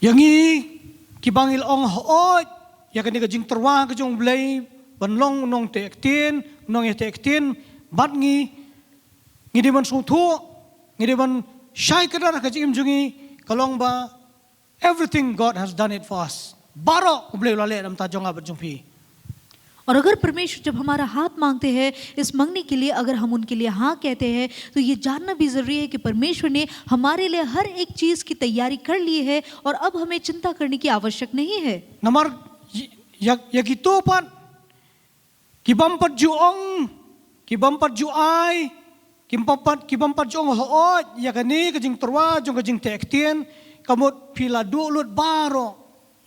Ïa ngi kiba ngi la ong hooid ïa kane ka jingtyrwa ka jong U Blei ban long u nongteh ktien, u nongïateh ktien, bad ngi, ngi dei ban sngewthuh, ngi dei ban shai kdar ha ka jingim jong ngi, ka long ba everything God has done it for us. Baroh U Blei u la leh namar jong nga bad jong phi. और अगर परमेश्वर जब हमारा हाथ मांगते हैं इस मंगने के लिए, अगर हम उनके लिए हाँ कहते हैं, तो ये जानना भी जरूरी है कि परमेश्वर ने हमारे लिए हर एक चीज की तैयारी कर ली है और अब हमें चिंता करने की आवश्यक नहीं है। Namar ïa, ïa, ïa kito pat ki bym pat ju ong, ki bym pat ju ai, ki bym pat, ki bym pat ju ong hooid ïa kane ka jingtyrwa jong ka jingteh ktien, ka mut phi la duh lut baroh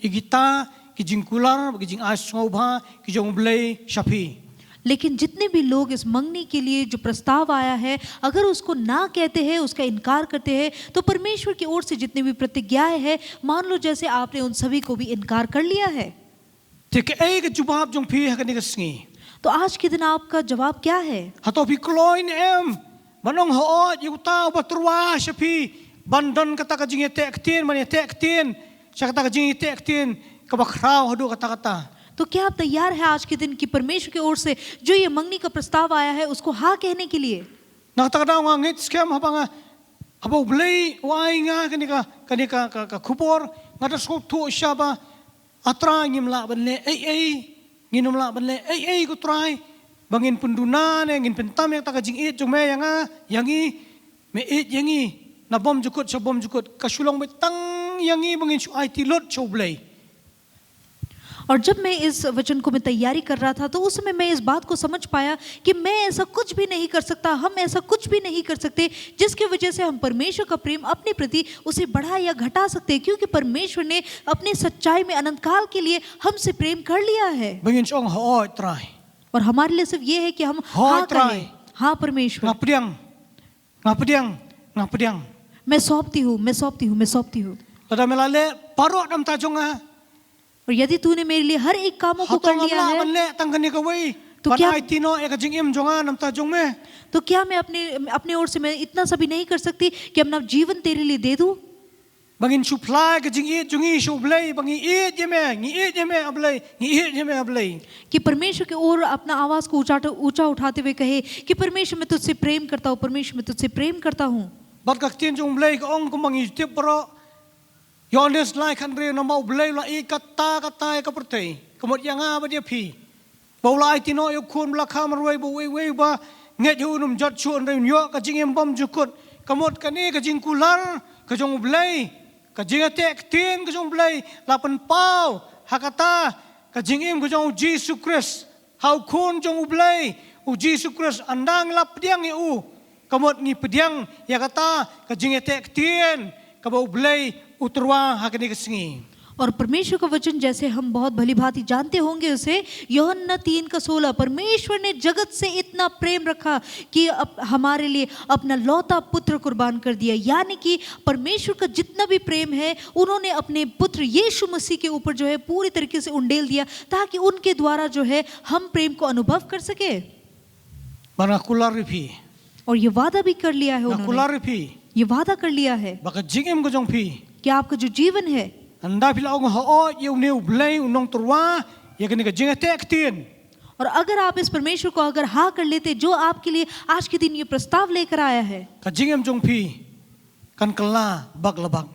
ïa kita ki jingkular, ki jingai sngewbha ki jong U Blei sha phi. लेकिन जितने भी लोग इस मंगनी के लिए जो प्रस्ताव आया है, अगर उसको ना कहते हैं, उसका इनकार करते हैं, तो परमेश्वर की ओर से जितनी भी प्रतिज्ञाएं हैं, मान लो जैसे आपने उन सभी को भी इनकार कर लिया है। Te kaei ka jubab jong phi ha kane ka sngi? तो आज के दिन आपका जवाब क्या है? Hato phi kloi ne em ban ong hooid ïa uta uba tyrwa sha phi ban don kata ka jingïateh ktien, ban ïateh ktien sha kata ka jingïateh ktien kaba khraw haduh katta katta? तो क्या आप तैयार हैं आज के दिन कि परमेश्वर की ओर से जो ये मंगनी का प्रस्ताव आया है, उसको हाँ कहने के लिए? Na kata ka daw nga ngeit skhem haba nga, haba U Blei u ai nga kane ka, kane ka, ka, ka khubor, nga da sngewthuh shisha ba, A Trai, ngim lah ban leh ei ei, ngin ym lah ban leh ei ei ko Trai, ba ngin pynduna ne ngin pyntam ïa kata ka jingïeit jong me ïa nga, ïa ngi, me ïeit ïa ngi na bymjukut sha bymjukut, ka shu long beit tang ïa ngi ba ngin shu aiti lut sha U Blei. और जब मैं इस वचन को मैं तैयारी कर रहा था, तो उस समय मैं इस बात को समझ पाया कि मैं ऐसा कुछ भी नहीं कर सकता, हम ऐसा कुछ भी नहीं कर सकते, जिसकी वजह से हम परमेश्वर का प्रेम अपने प्रति उसे बढ़ा या घटा सकते हैं, क्योंकि परमेश्वर ने अपनी सच्चाई में अनंतकाल के लिए हमसे प्रेम कर लिया है। Ba ngin ong, hooid Trai. और हमारे लिए सिर्फ ये है कि हम Hooid, हाँ कहें, Trai. हाँ परमेश्वर, Nga pdiang. Nga pdiang, nga pdiang. मैं सौंपती हूँ, मैं सौंपती हूँ, मैं सौंपती हूँ। Lada me la leh baroh namar jong nga, और यदि तूने मेरे लिए हर एक कामों को कर लिया है, hato ngam lah ban leh tang kane kawei, तो ban क्या, aiti noh ïa ka jingim jong nga namar jong me? तो क्या मैं अपने, अपने ओर से मैं इतना सा भी नहीं कर सकती कि अपना जीवन तेरे लिए दे दूं? Ba ngin shu phla ïa ka jingïeit jong ngi sha U Blei, ba ngi ïeit ïa me, ngi ïeit ïa me A Blei, ngi ïeit ïa me A Blei. कि परमेश्वर की ओर अपना आवाज को ऊंचा, ऊंचा उठाते हुए कहे कि परमेश्वर, मैं तुझसे प्रेम करता हूँ, परमेश्वर, मैं तुझसे प्रेम करता हूँ। Bad ka ktien jong U Blei ka ong kumba ngi tip baroh, Ïoannis lai khathynriew, namar U Blei u la ïeit katta katta ïa ka pyrthei, ka mut ïa nga bad ïa phi, ba u la aiti noh ïa u Khun ba la kha marwei, ba uwei uwei uba ngeit ha u un ym jot shuh, hynrei un ïoh ka jingim bymjukut. Ka mut kane ka jingkular ka jong U Blei, ka jingïateh ktien ka jong U Blei, la pynpaw ha kata ka jingim ka jong U Jisu Khrist, ha u Khun jong U Blei, U Jisu Khrist. Ynda ngi la pdiang ïa u, ka mut ngi pdiang ïa kata ka jingïateh ktien kaba U Blei u tyrwa ha kane ka sngi. और परमेश्वर का वचन, जैसे हम बहुत भली भांति जानते होंगे उसे, यूहन्ना तीन का सोलह, परमेश्वर ने जगत से इतना प्रेम रखा कि अप-, हमारे लिए अपना लौता पुत्र कुर्बान कर दिया। यानी कि परमेश्वर का जितना भी प्रेम है, उन्होंने अपने पुत्र यीशु मसीह के ऊपर जो है पूरी तरीके से उंडेल दिया, ताकि उनके द्वारा जो है हम प्रेम को अनुभव कर सके। Bad nga kular ïa phi. और ये वादा भी कर लिया है उन्होंने। Nga kular ïa phi. ये वादा कर लिया है। Ba ka jingim ka jong phi, कि आपका जो जीवन है, ynda phi la ong hooid ïa une U Blei u nongtyrwa ïa kane ka jingïateh ktien, और अगर आप इस परमेश्वर को अगर हाँ कर लेते, जो आपके लिए आज के दिन ये प्रस्ताव लेकर आया है, ka jingim jong phi kan kylla bak la bak.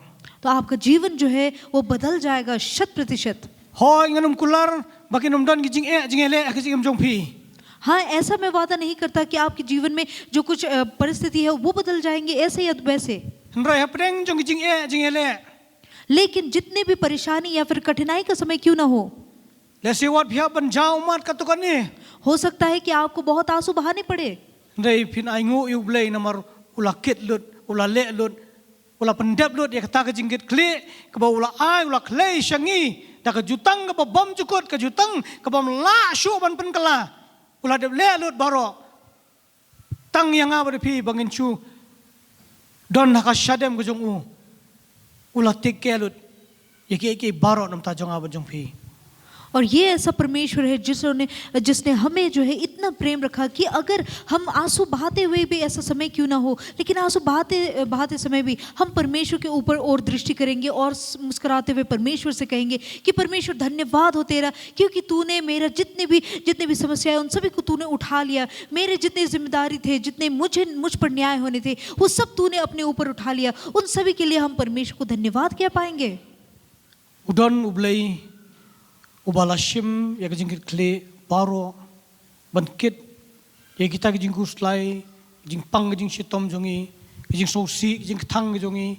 तो आपका जीवन जो है वो बदल जाएगा शत प्रतिशत। Hooid, ngan ym kular ba kin ym don ki jingeh jingïaleh ha ka jingim jong phi. हाँ, ऐसा मैं वादा नहीं करता कि आपके जीवन में जो कुछ अ, परिस्थिति है, वो बदल जाएंगे ऐसे या वैसे। Hynrei hapdeng jong ki jingeh jingeh leh, लेकिन जितने भी परेशानी या फिर कठिनाई का समय क्यों ना हो, lehse wat phi hap ban jaw ummat katto katne, हो सकता है कि आपको बहुत आंसू बहाने पड़े। Hynrei phin ainguh ïa U Blei namar u la kit lut, u la leh lut, u la pyndep lut ïa kata ka jingkitkhlieh kaba u la ai, u la khlei sha ngi da ka jutang kaba bymjukut, ka jutang ka bym lah shuh ban pynkylla. U la dep leh lut baroh. Tang ïa nga bad phi ba ngin shu don ha ka shadem ka jong u. U la take care lut ïa kiei kiei baroh na bynta jong nga bad jong phi. और ये ऐसा परमेश्वर है जिसने जिसने हमें जो है इतना प्रेम रखा कि अगर हम आंसू बहाते हुए भी ऐसा समय क्यों ना हो, लेकिन आंसू बहाते बहाते समय भी हम परमेश्वर के ऊपर और दृष्टि करेंगे और स- मुस्कुराते हुए परमेश्वर से कहेंगे कि परमेश्वर, धन्यवाद हो तेरा, क्योंकि तूने मेरा जितने भी जितने भी समस्याएं, उन सभी को तूने उठा लिया। मेरे जितने जिम्मेदारी थे, जितने मुझे मुझ पर न्याय होने थे, वो सब तूने अपने ऊपर उठा लिया। उन सभी के लिए हम परमेश्वर को धन्यवाद कह पाएंगे। U don U Blei uba la shim ïa ka jingkitkhlieh baroh ban kit ïa kita ki jingkhuslai, jingpang, ka jingshitom jong ngi, ka jingsngewsih, ka jingkthang ka jong ngi,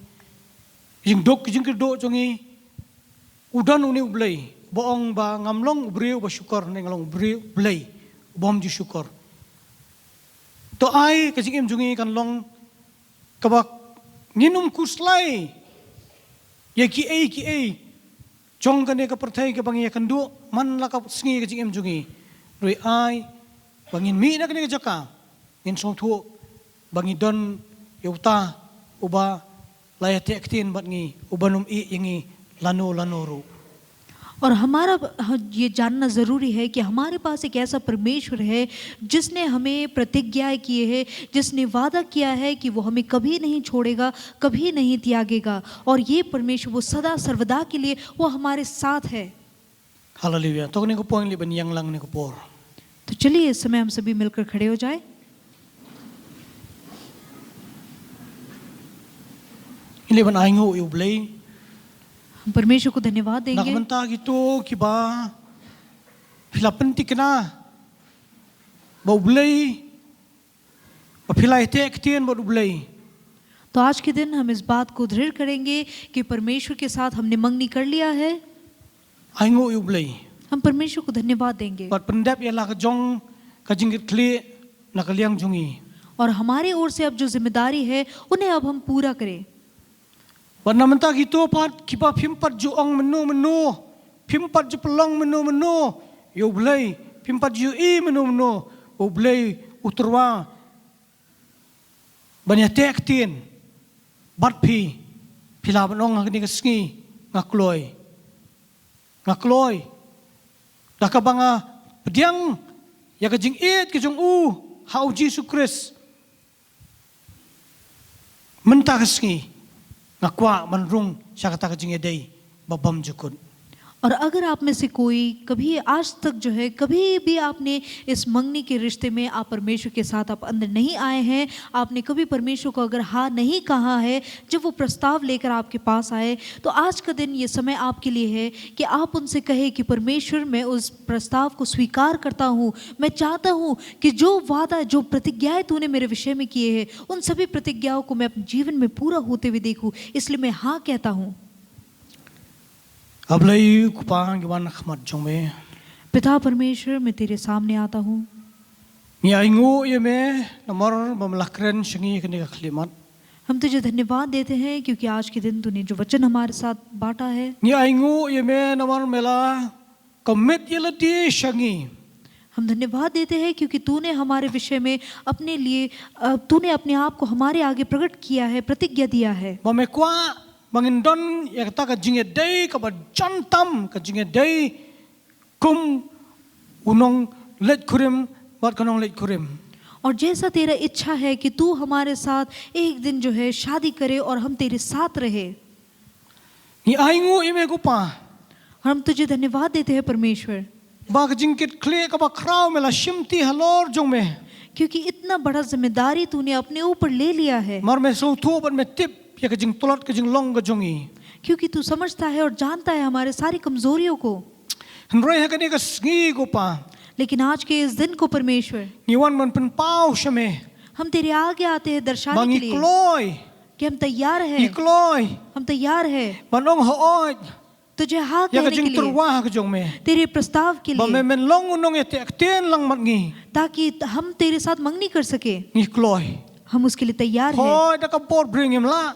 ka jingduk, ka jingkyrduh jong ngi. U don une U Blei uba ong ba ngam long u briew uba shukor, ne nga long u briew U Blei uba ym ju shukor. To ai ka jingim jong ngi kan long kaba ngin ym khuslai ïa kiei kiei jong kane ka pyrthei kaba ngi ïakynduh man la ka sngi ka jingim jong ngi. Hynrei ai ba ngin mih na kane ka jaka ngin sngewthuh ba ngi don ïa uta uba la ïateh ktien bad ngi, uban ym ïeh ïa ngi lano lano ruh. और हमारा ब- ह- ये जानना ज़रूरी है कि हमारे पास एक ऐसा परमेश्वर है जिसने हमें प्रतिज्ञा की है, जिसने वादा किया है कि वो हमें कभी नहीं छोड़ेगा, कभी नहीं त्यागेगा। और ये परमेश्वर, वो सदा सर्वदा के लिए वो हमारे साथ है। Haleluya. To kane ka por ngin leit ban ïeng lang kane ka por. तो चलिए, इस समय हम सभी मिलकर खड़े हो जाए। Ngin leit ban ainguh ïa U Blei. हम परमेश्वर को धन्यवाद देंगे। Na ka bynta kito kiba phi la pynthikna ba U Blei, ba phi la ïateh ktien bad U Blei. तो आज के दिन हम इस बात को दृढ़ करेंगे कि परमेश्वर के साथ हमने मंगनी कर लिया है। Ainguh ïa U Blei. हम परमेश्वर को धन्यवाद देंगे। Bad pyndep ïa la ka jong ka jingkitkhlieh na ka liang jong ngi. और हमारे ओर से अब जो जिम्मेदारी है, उन्हें अब हम पूरा करें। Bad na bynta kito pat kiba phim pat ju ong mynno mynno, phim pat ju pynlong mynno mynno ïa U Blei, phim pat ju ïohi mynno mynno ba U Blei u tyrwa ban ïateh ktien bad phi, phi lah ban ong ha kane ka sngi, nga kloi. Nga kloi da kaba nga pdiang ïa ka jingïeit ka jong u ha U Jisu Khrist. Mynta ka sngi nga kwah ban rung sha kata ka jingïadei ba bymjukut. और अगर आप में से कोई कभी आज तक जो है, कभी भी आपने इस मंगनी के रिश्ते में आप परमेश्वर के साथ आप अंदर नहीं आए हैं, आपने कभी परमेश्वर को अगर हाँ नहीं कहा है, जब वो प्रस्ताव लेकर आपके पास आए, तो आज का दिन ये समय आपके लिए है कि आप उनसे कहे कि परमेश्वर, मैं उस प्रस्ताव को स्वीकार करता हूँ। मैं चाहता हूँ कि जो वादा, जो प्रतिज्ञाएं तूने मेरे विषय में किए हैं, उन सभी प्रतिज्ञाओं को मैं अपने जीवन में पूरा होते हुए देखूं, इसलिए मैं हाँ कहता हूँ। A Blei ko Pa, ngi wan ha khmat jong me. पिता परमेश्वर, मैं तेरे सामने आता हूँ। Ngi ainguh ïa me namar ba me la kren sha ngi ha kane ka khyllipmat. हम तुझे धन्यवाद देते हैं क्योंकि आज के दिन तूने जो वचन हमारे साथ बांटा है। Ngi ainguh ïa me namar me la commit ïa lade sha ngi. हम धन्यवाद देते हैं क्योंकि तूने हमारे विषय में अपने लिए, अ, तूने अपने आप को हमारे आगे प्रकट किया है, प्रतिज्ञा दिया है। Ba me kwah ba ngin don ïa kata ka jingïadei kaba jan tam, ka jingïadei kum u nongleit kurim bad ka nongleit kurim. और जैसा तेरा इच्छा है कि तू हमारे साथ एक दिन जो है शादी करे और हम तेरे साथ रहे। Ngi ainguh ïa me ko Pa. और हम तुझे धन्यवाद देते हैं परमेश्वर। Ba ka jingkitkhlieh kaba khraw me la shimti halor jong me. क्योंकि इतना बड़ा जिम्मेदारी तूने अपने ऊपर ले लिया है। Namar me sngewthuh bad me tip ïa ka jingtlot ka jinglong ka jong ngi. क्योंकि तू समझता है और जानता है हमारे सारी कमजोरियों को। Hynrei ha kane ka sngi ko Pa. लेकिन आज के इस दिन को परमेश्वर, ngi wan ban pynpaw sha me. हम तेरे आगे आते हैं Ba दर्शाने के ngi लिए kloi. कि हम तैयार Ngi हैं, kloi. हम तैयार हैं, Ban ong hooid. तुझे हाँ Ïa ka कहने के लिए, jingtyrwa ka jong me. तेरे प्रस्ताव के Ba me लिए, men long u nongïateh ktien lang bad ngi. ताकि हम तेरे साथ मंगनी कर सके। Ngi kloi. हम उसके लिए तैयार हैं। Hooid da ka bor briew ngim lah.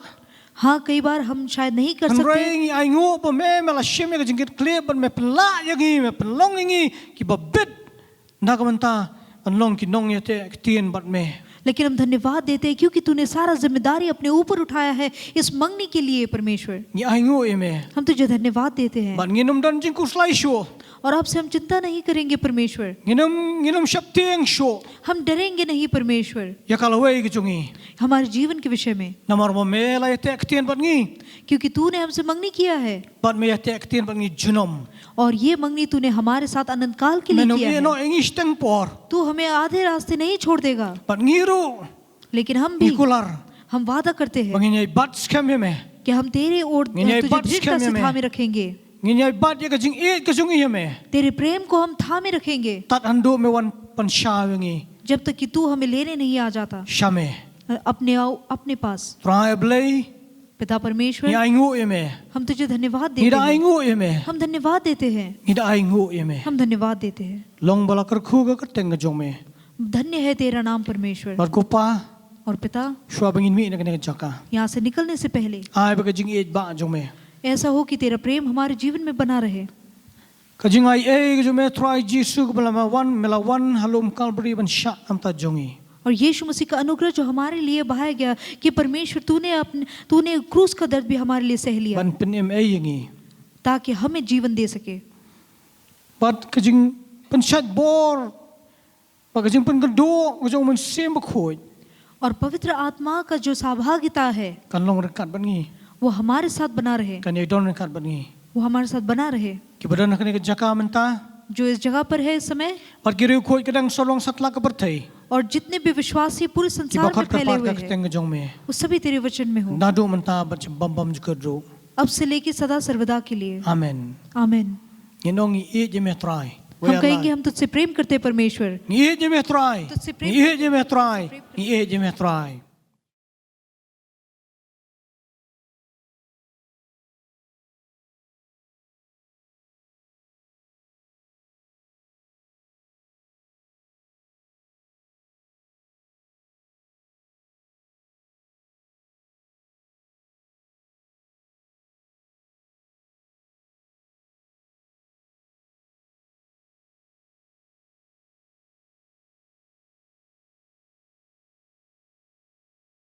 हाँ, कई बार हम शायद नहीं कर Hynrei सकते, ngi ainguh ba me me la shim ïa ka jingkitkhlieh bad me pynlah ïa ngi, me pynlong ïa ngi kiba bit. Na ka bynta ban long ki nongïateh ktien bad me. लेकिन हम धन्यवाद देते हैं क्योंकि तूने सारा जिम्मेदारी अपने ऊपर उठाया है इस मंगनी के लिए। परमेश्वर, Ngi ainguh ïa me. हम तुझे धन्यवाद देते हैं Bad ngin ym don jingkhuslai shuh. और अब से हम चिंता नहीं करेंगे परमेश्वर, Ngin ym, ngin ym sheptieng shuh. हम डरेंगे नहीं परमेश्वर, Ïa ka lawei ka jong ngi. हमारे जीवन के विषय में, Namar ba me la ïateh ktien bad ngi. क्योंकि तूने हमसे मंगनी किया है Bad me ïateh ktien bad ngi junom. और ये मंगनी तूने हमारे साथ अनंत काल के लिए Men ym किया ïeh है। noh ïa ngi shiteng por. तू हमें आधे रास्ते नहीं छोड़ देगा, Bad ngi ruh. लेकिन हम Ngi भी, kular. हम वादा करते Ba हैं ngin ïai bat skhem ïa me. कि हम तेरे ओर Ngin ïai तुझे bat दृढ़ता skhem से ïa me. थामे रखेंगे, Ngin ïai bat ïa ka jingïeit ka jong ngi ïa me. तेरे प्रेम को हम थामे रखेंगे, Tad haduh me wan pynshai ïa ngi. जब तक कि तू हमें लेने नहीं आ जाता Sha me. अपने आओ अपने पास। Trai Blei. पिता परमेश्वर, Ngi ainguh ïa me. हम तुझे धन्यवाद Ngi देते da हैं, ainguh ïa me. हम धन्यवाद देते हैं, Ngi da ainguh ïa me. हम धन्यवाद देते हैं। Long ba la kyrkhu ka kyrteng ka jong me. धन्य है तेरा नाम परमेश्वर। Bad ko Pa, और पिता, shuwa ba ngin mih na kane ka jaka, यहाँ से निकलने से पहले ai ba ka jingïeit ba jong me. ऐसा हो कि तेरा प्रेम हमारे जीवन में बना रहे। Ka jingaiei ka jong me Trai Jisu kaba la me wan, me la wan ha lum Kalbari ban shah na ka bynta jong ngi. और यीशु मसीह का अनुग्रह जो हमारे लिए बहाया गया कि परमेश्वर तूने अपने, तूने क्रूस का दर्द भी हमारे लिए सह लिया Ban pynim ei ïa ngi. ताकि हमें जीवन दे सके। Bad ka jingpynshait bor, bad ka jingpynkhuid ka jong u Mynsiem Bakhuid. और पवित्र आत्मा का जो सहभागिता है Kan long ryngkat bad ngi. वो हमारे साथ बना रहे, Kan ïai don ryngkat bad ngi. वो हमारे साथ बना रहे। Kiba don ha kane ka jaka mynta. जो इस जगह पर है इस समय, Bad ki riewkhuid ka dang satlak ka pyrthei. और जितने भी विश्वासी पूरे संसार Kiba में khot फैले kyrpad हुए ka हैं, kyrteng ka jong me. वो सभी तेरे वचन में हो। Naduh mynta bad sha bym bam jingkyrduh. अब से लेके सदा सर्वदा के लिए। Amen. आमेन। Ngin ong ngi ïeit ïa me Trai. हम कहेंगे, हम तुझसे प्रेम करते हैं परमेश्वर। Ngi ïeit ïa me Trai. तुझसे प्रेम Ngi ïeit ïa me Trai. Ngi ïeit ïa me Trai.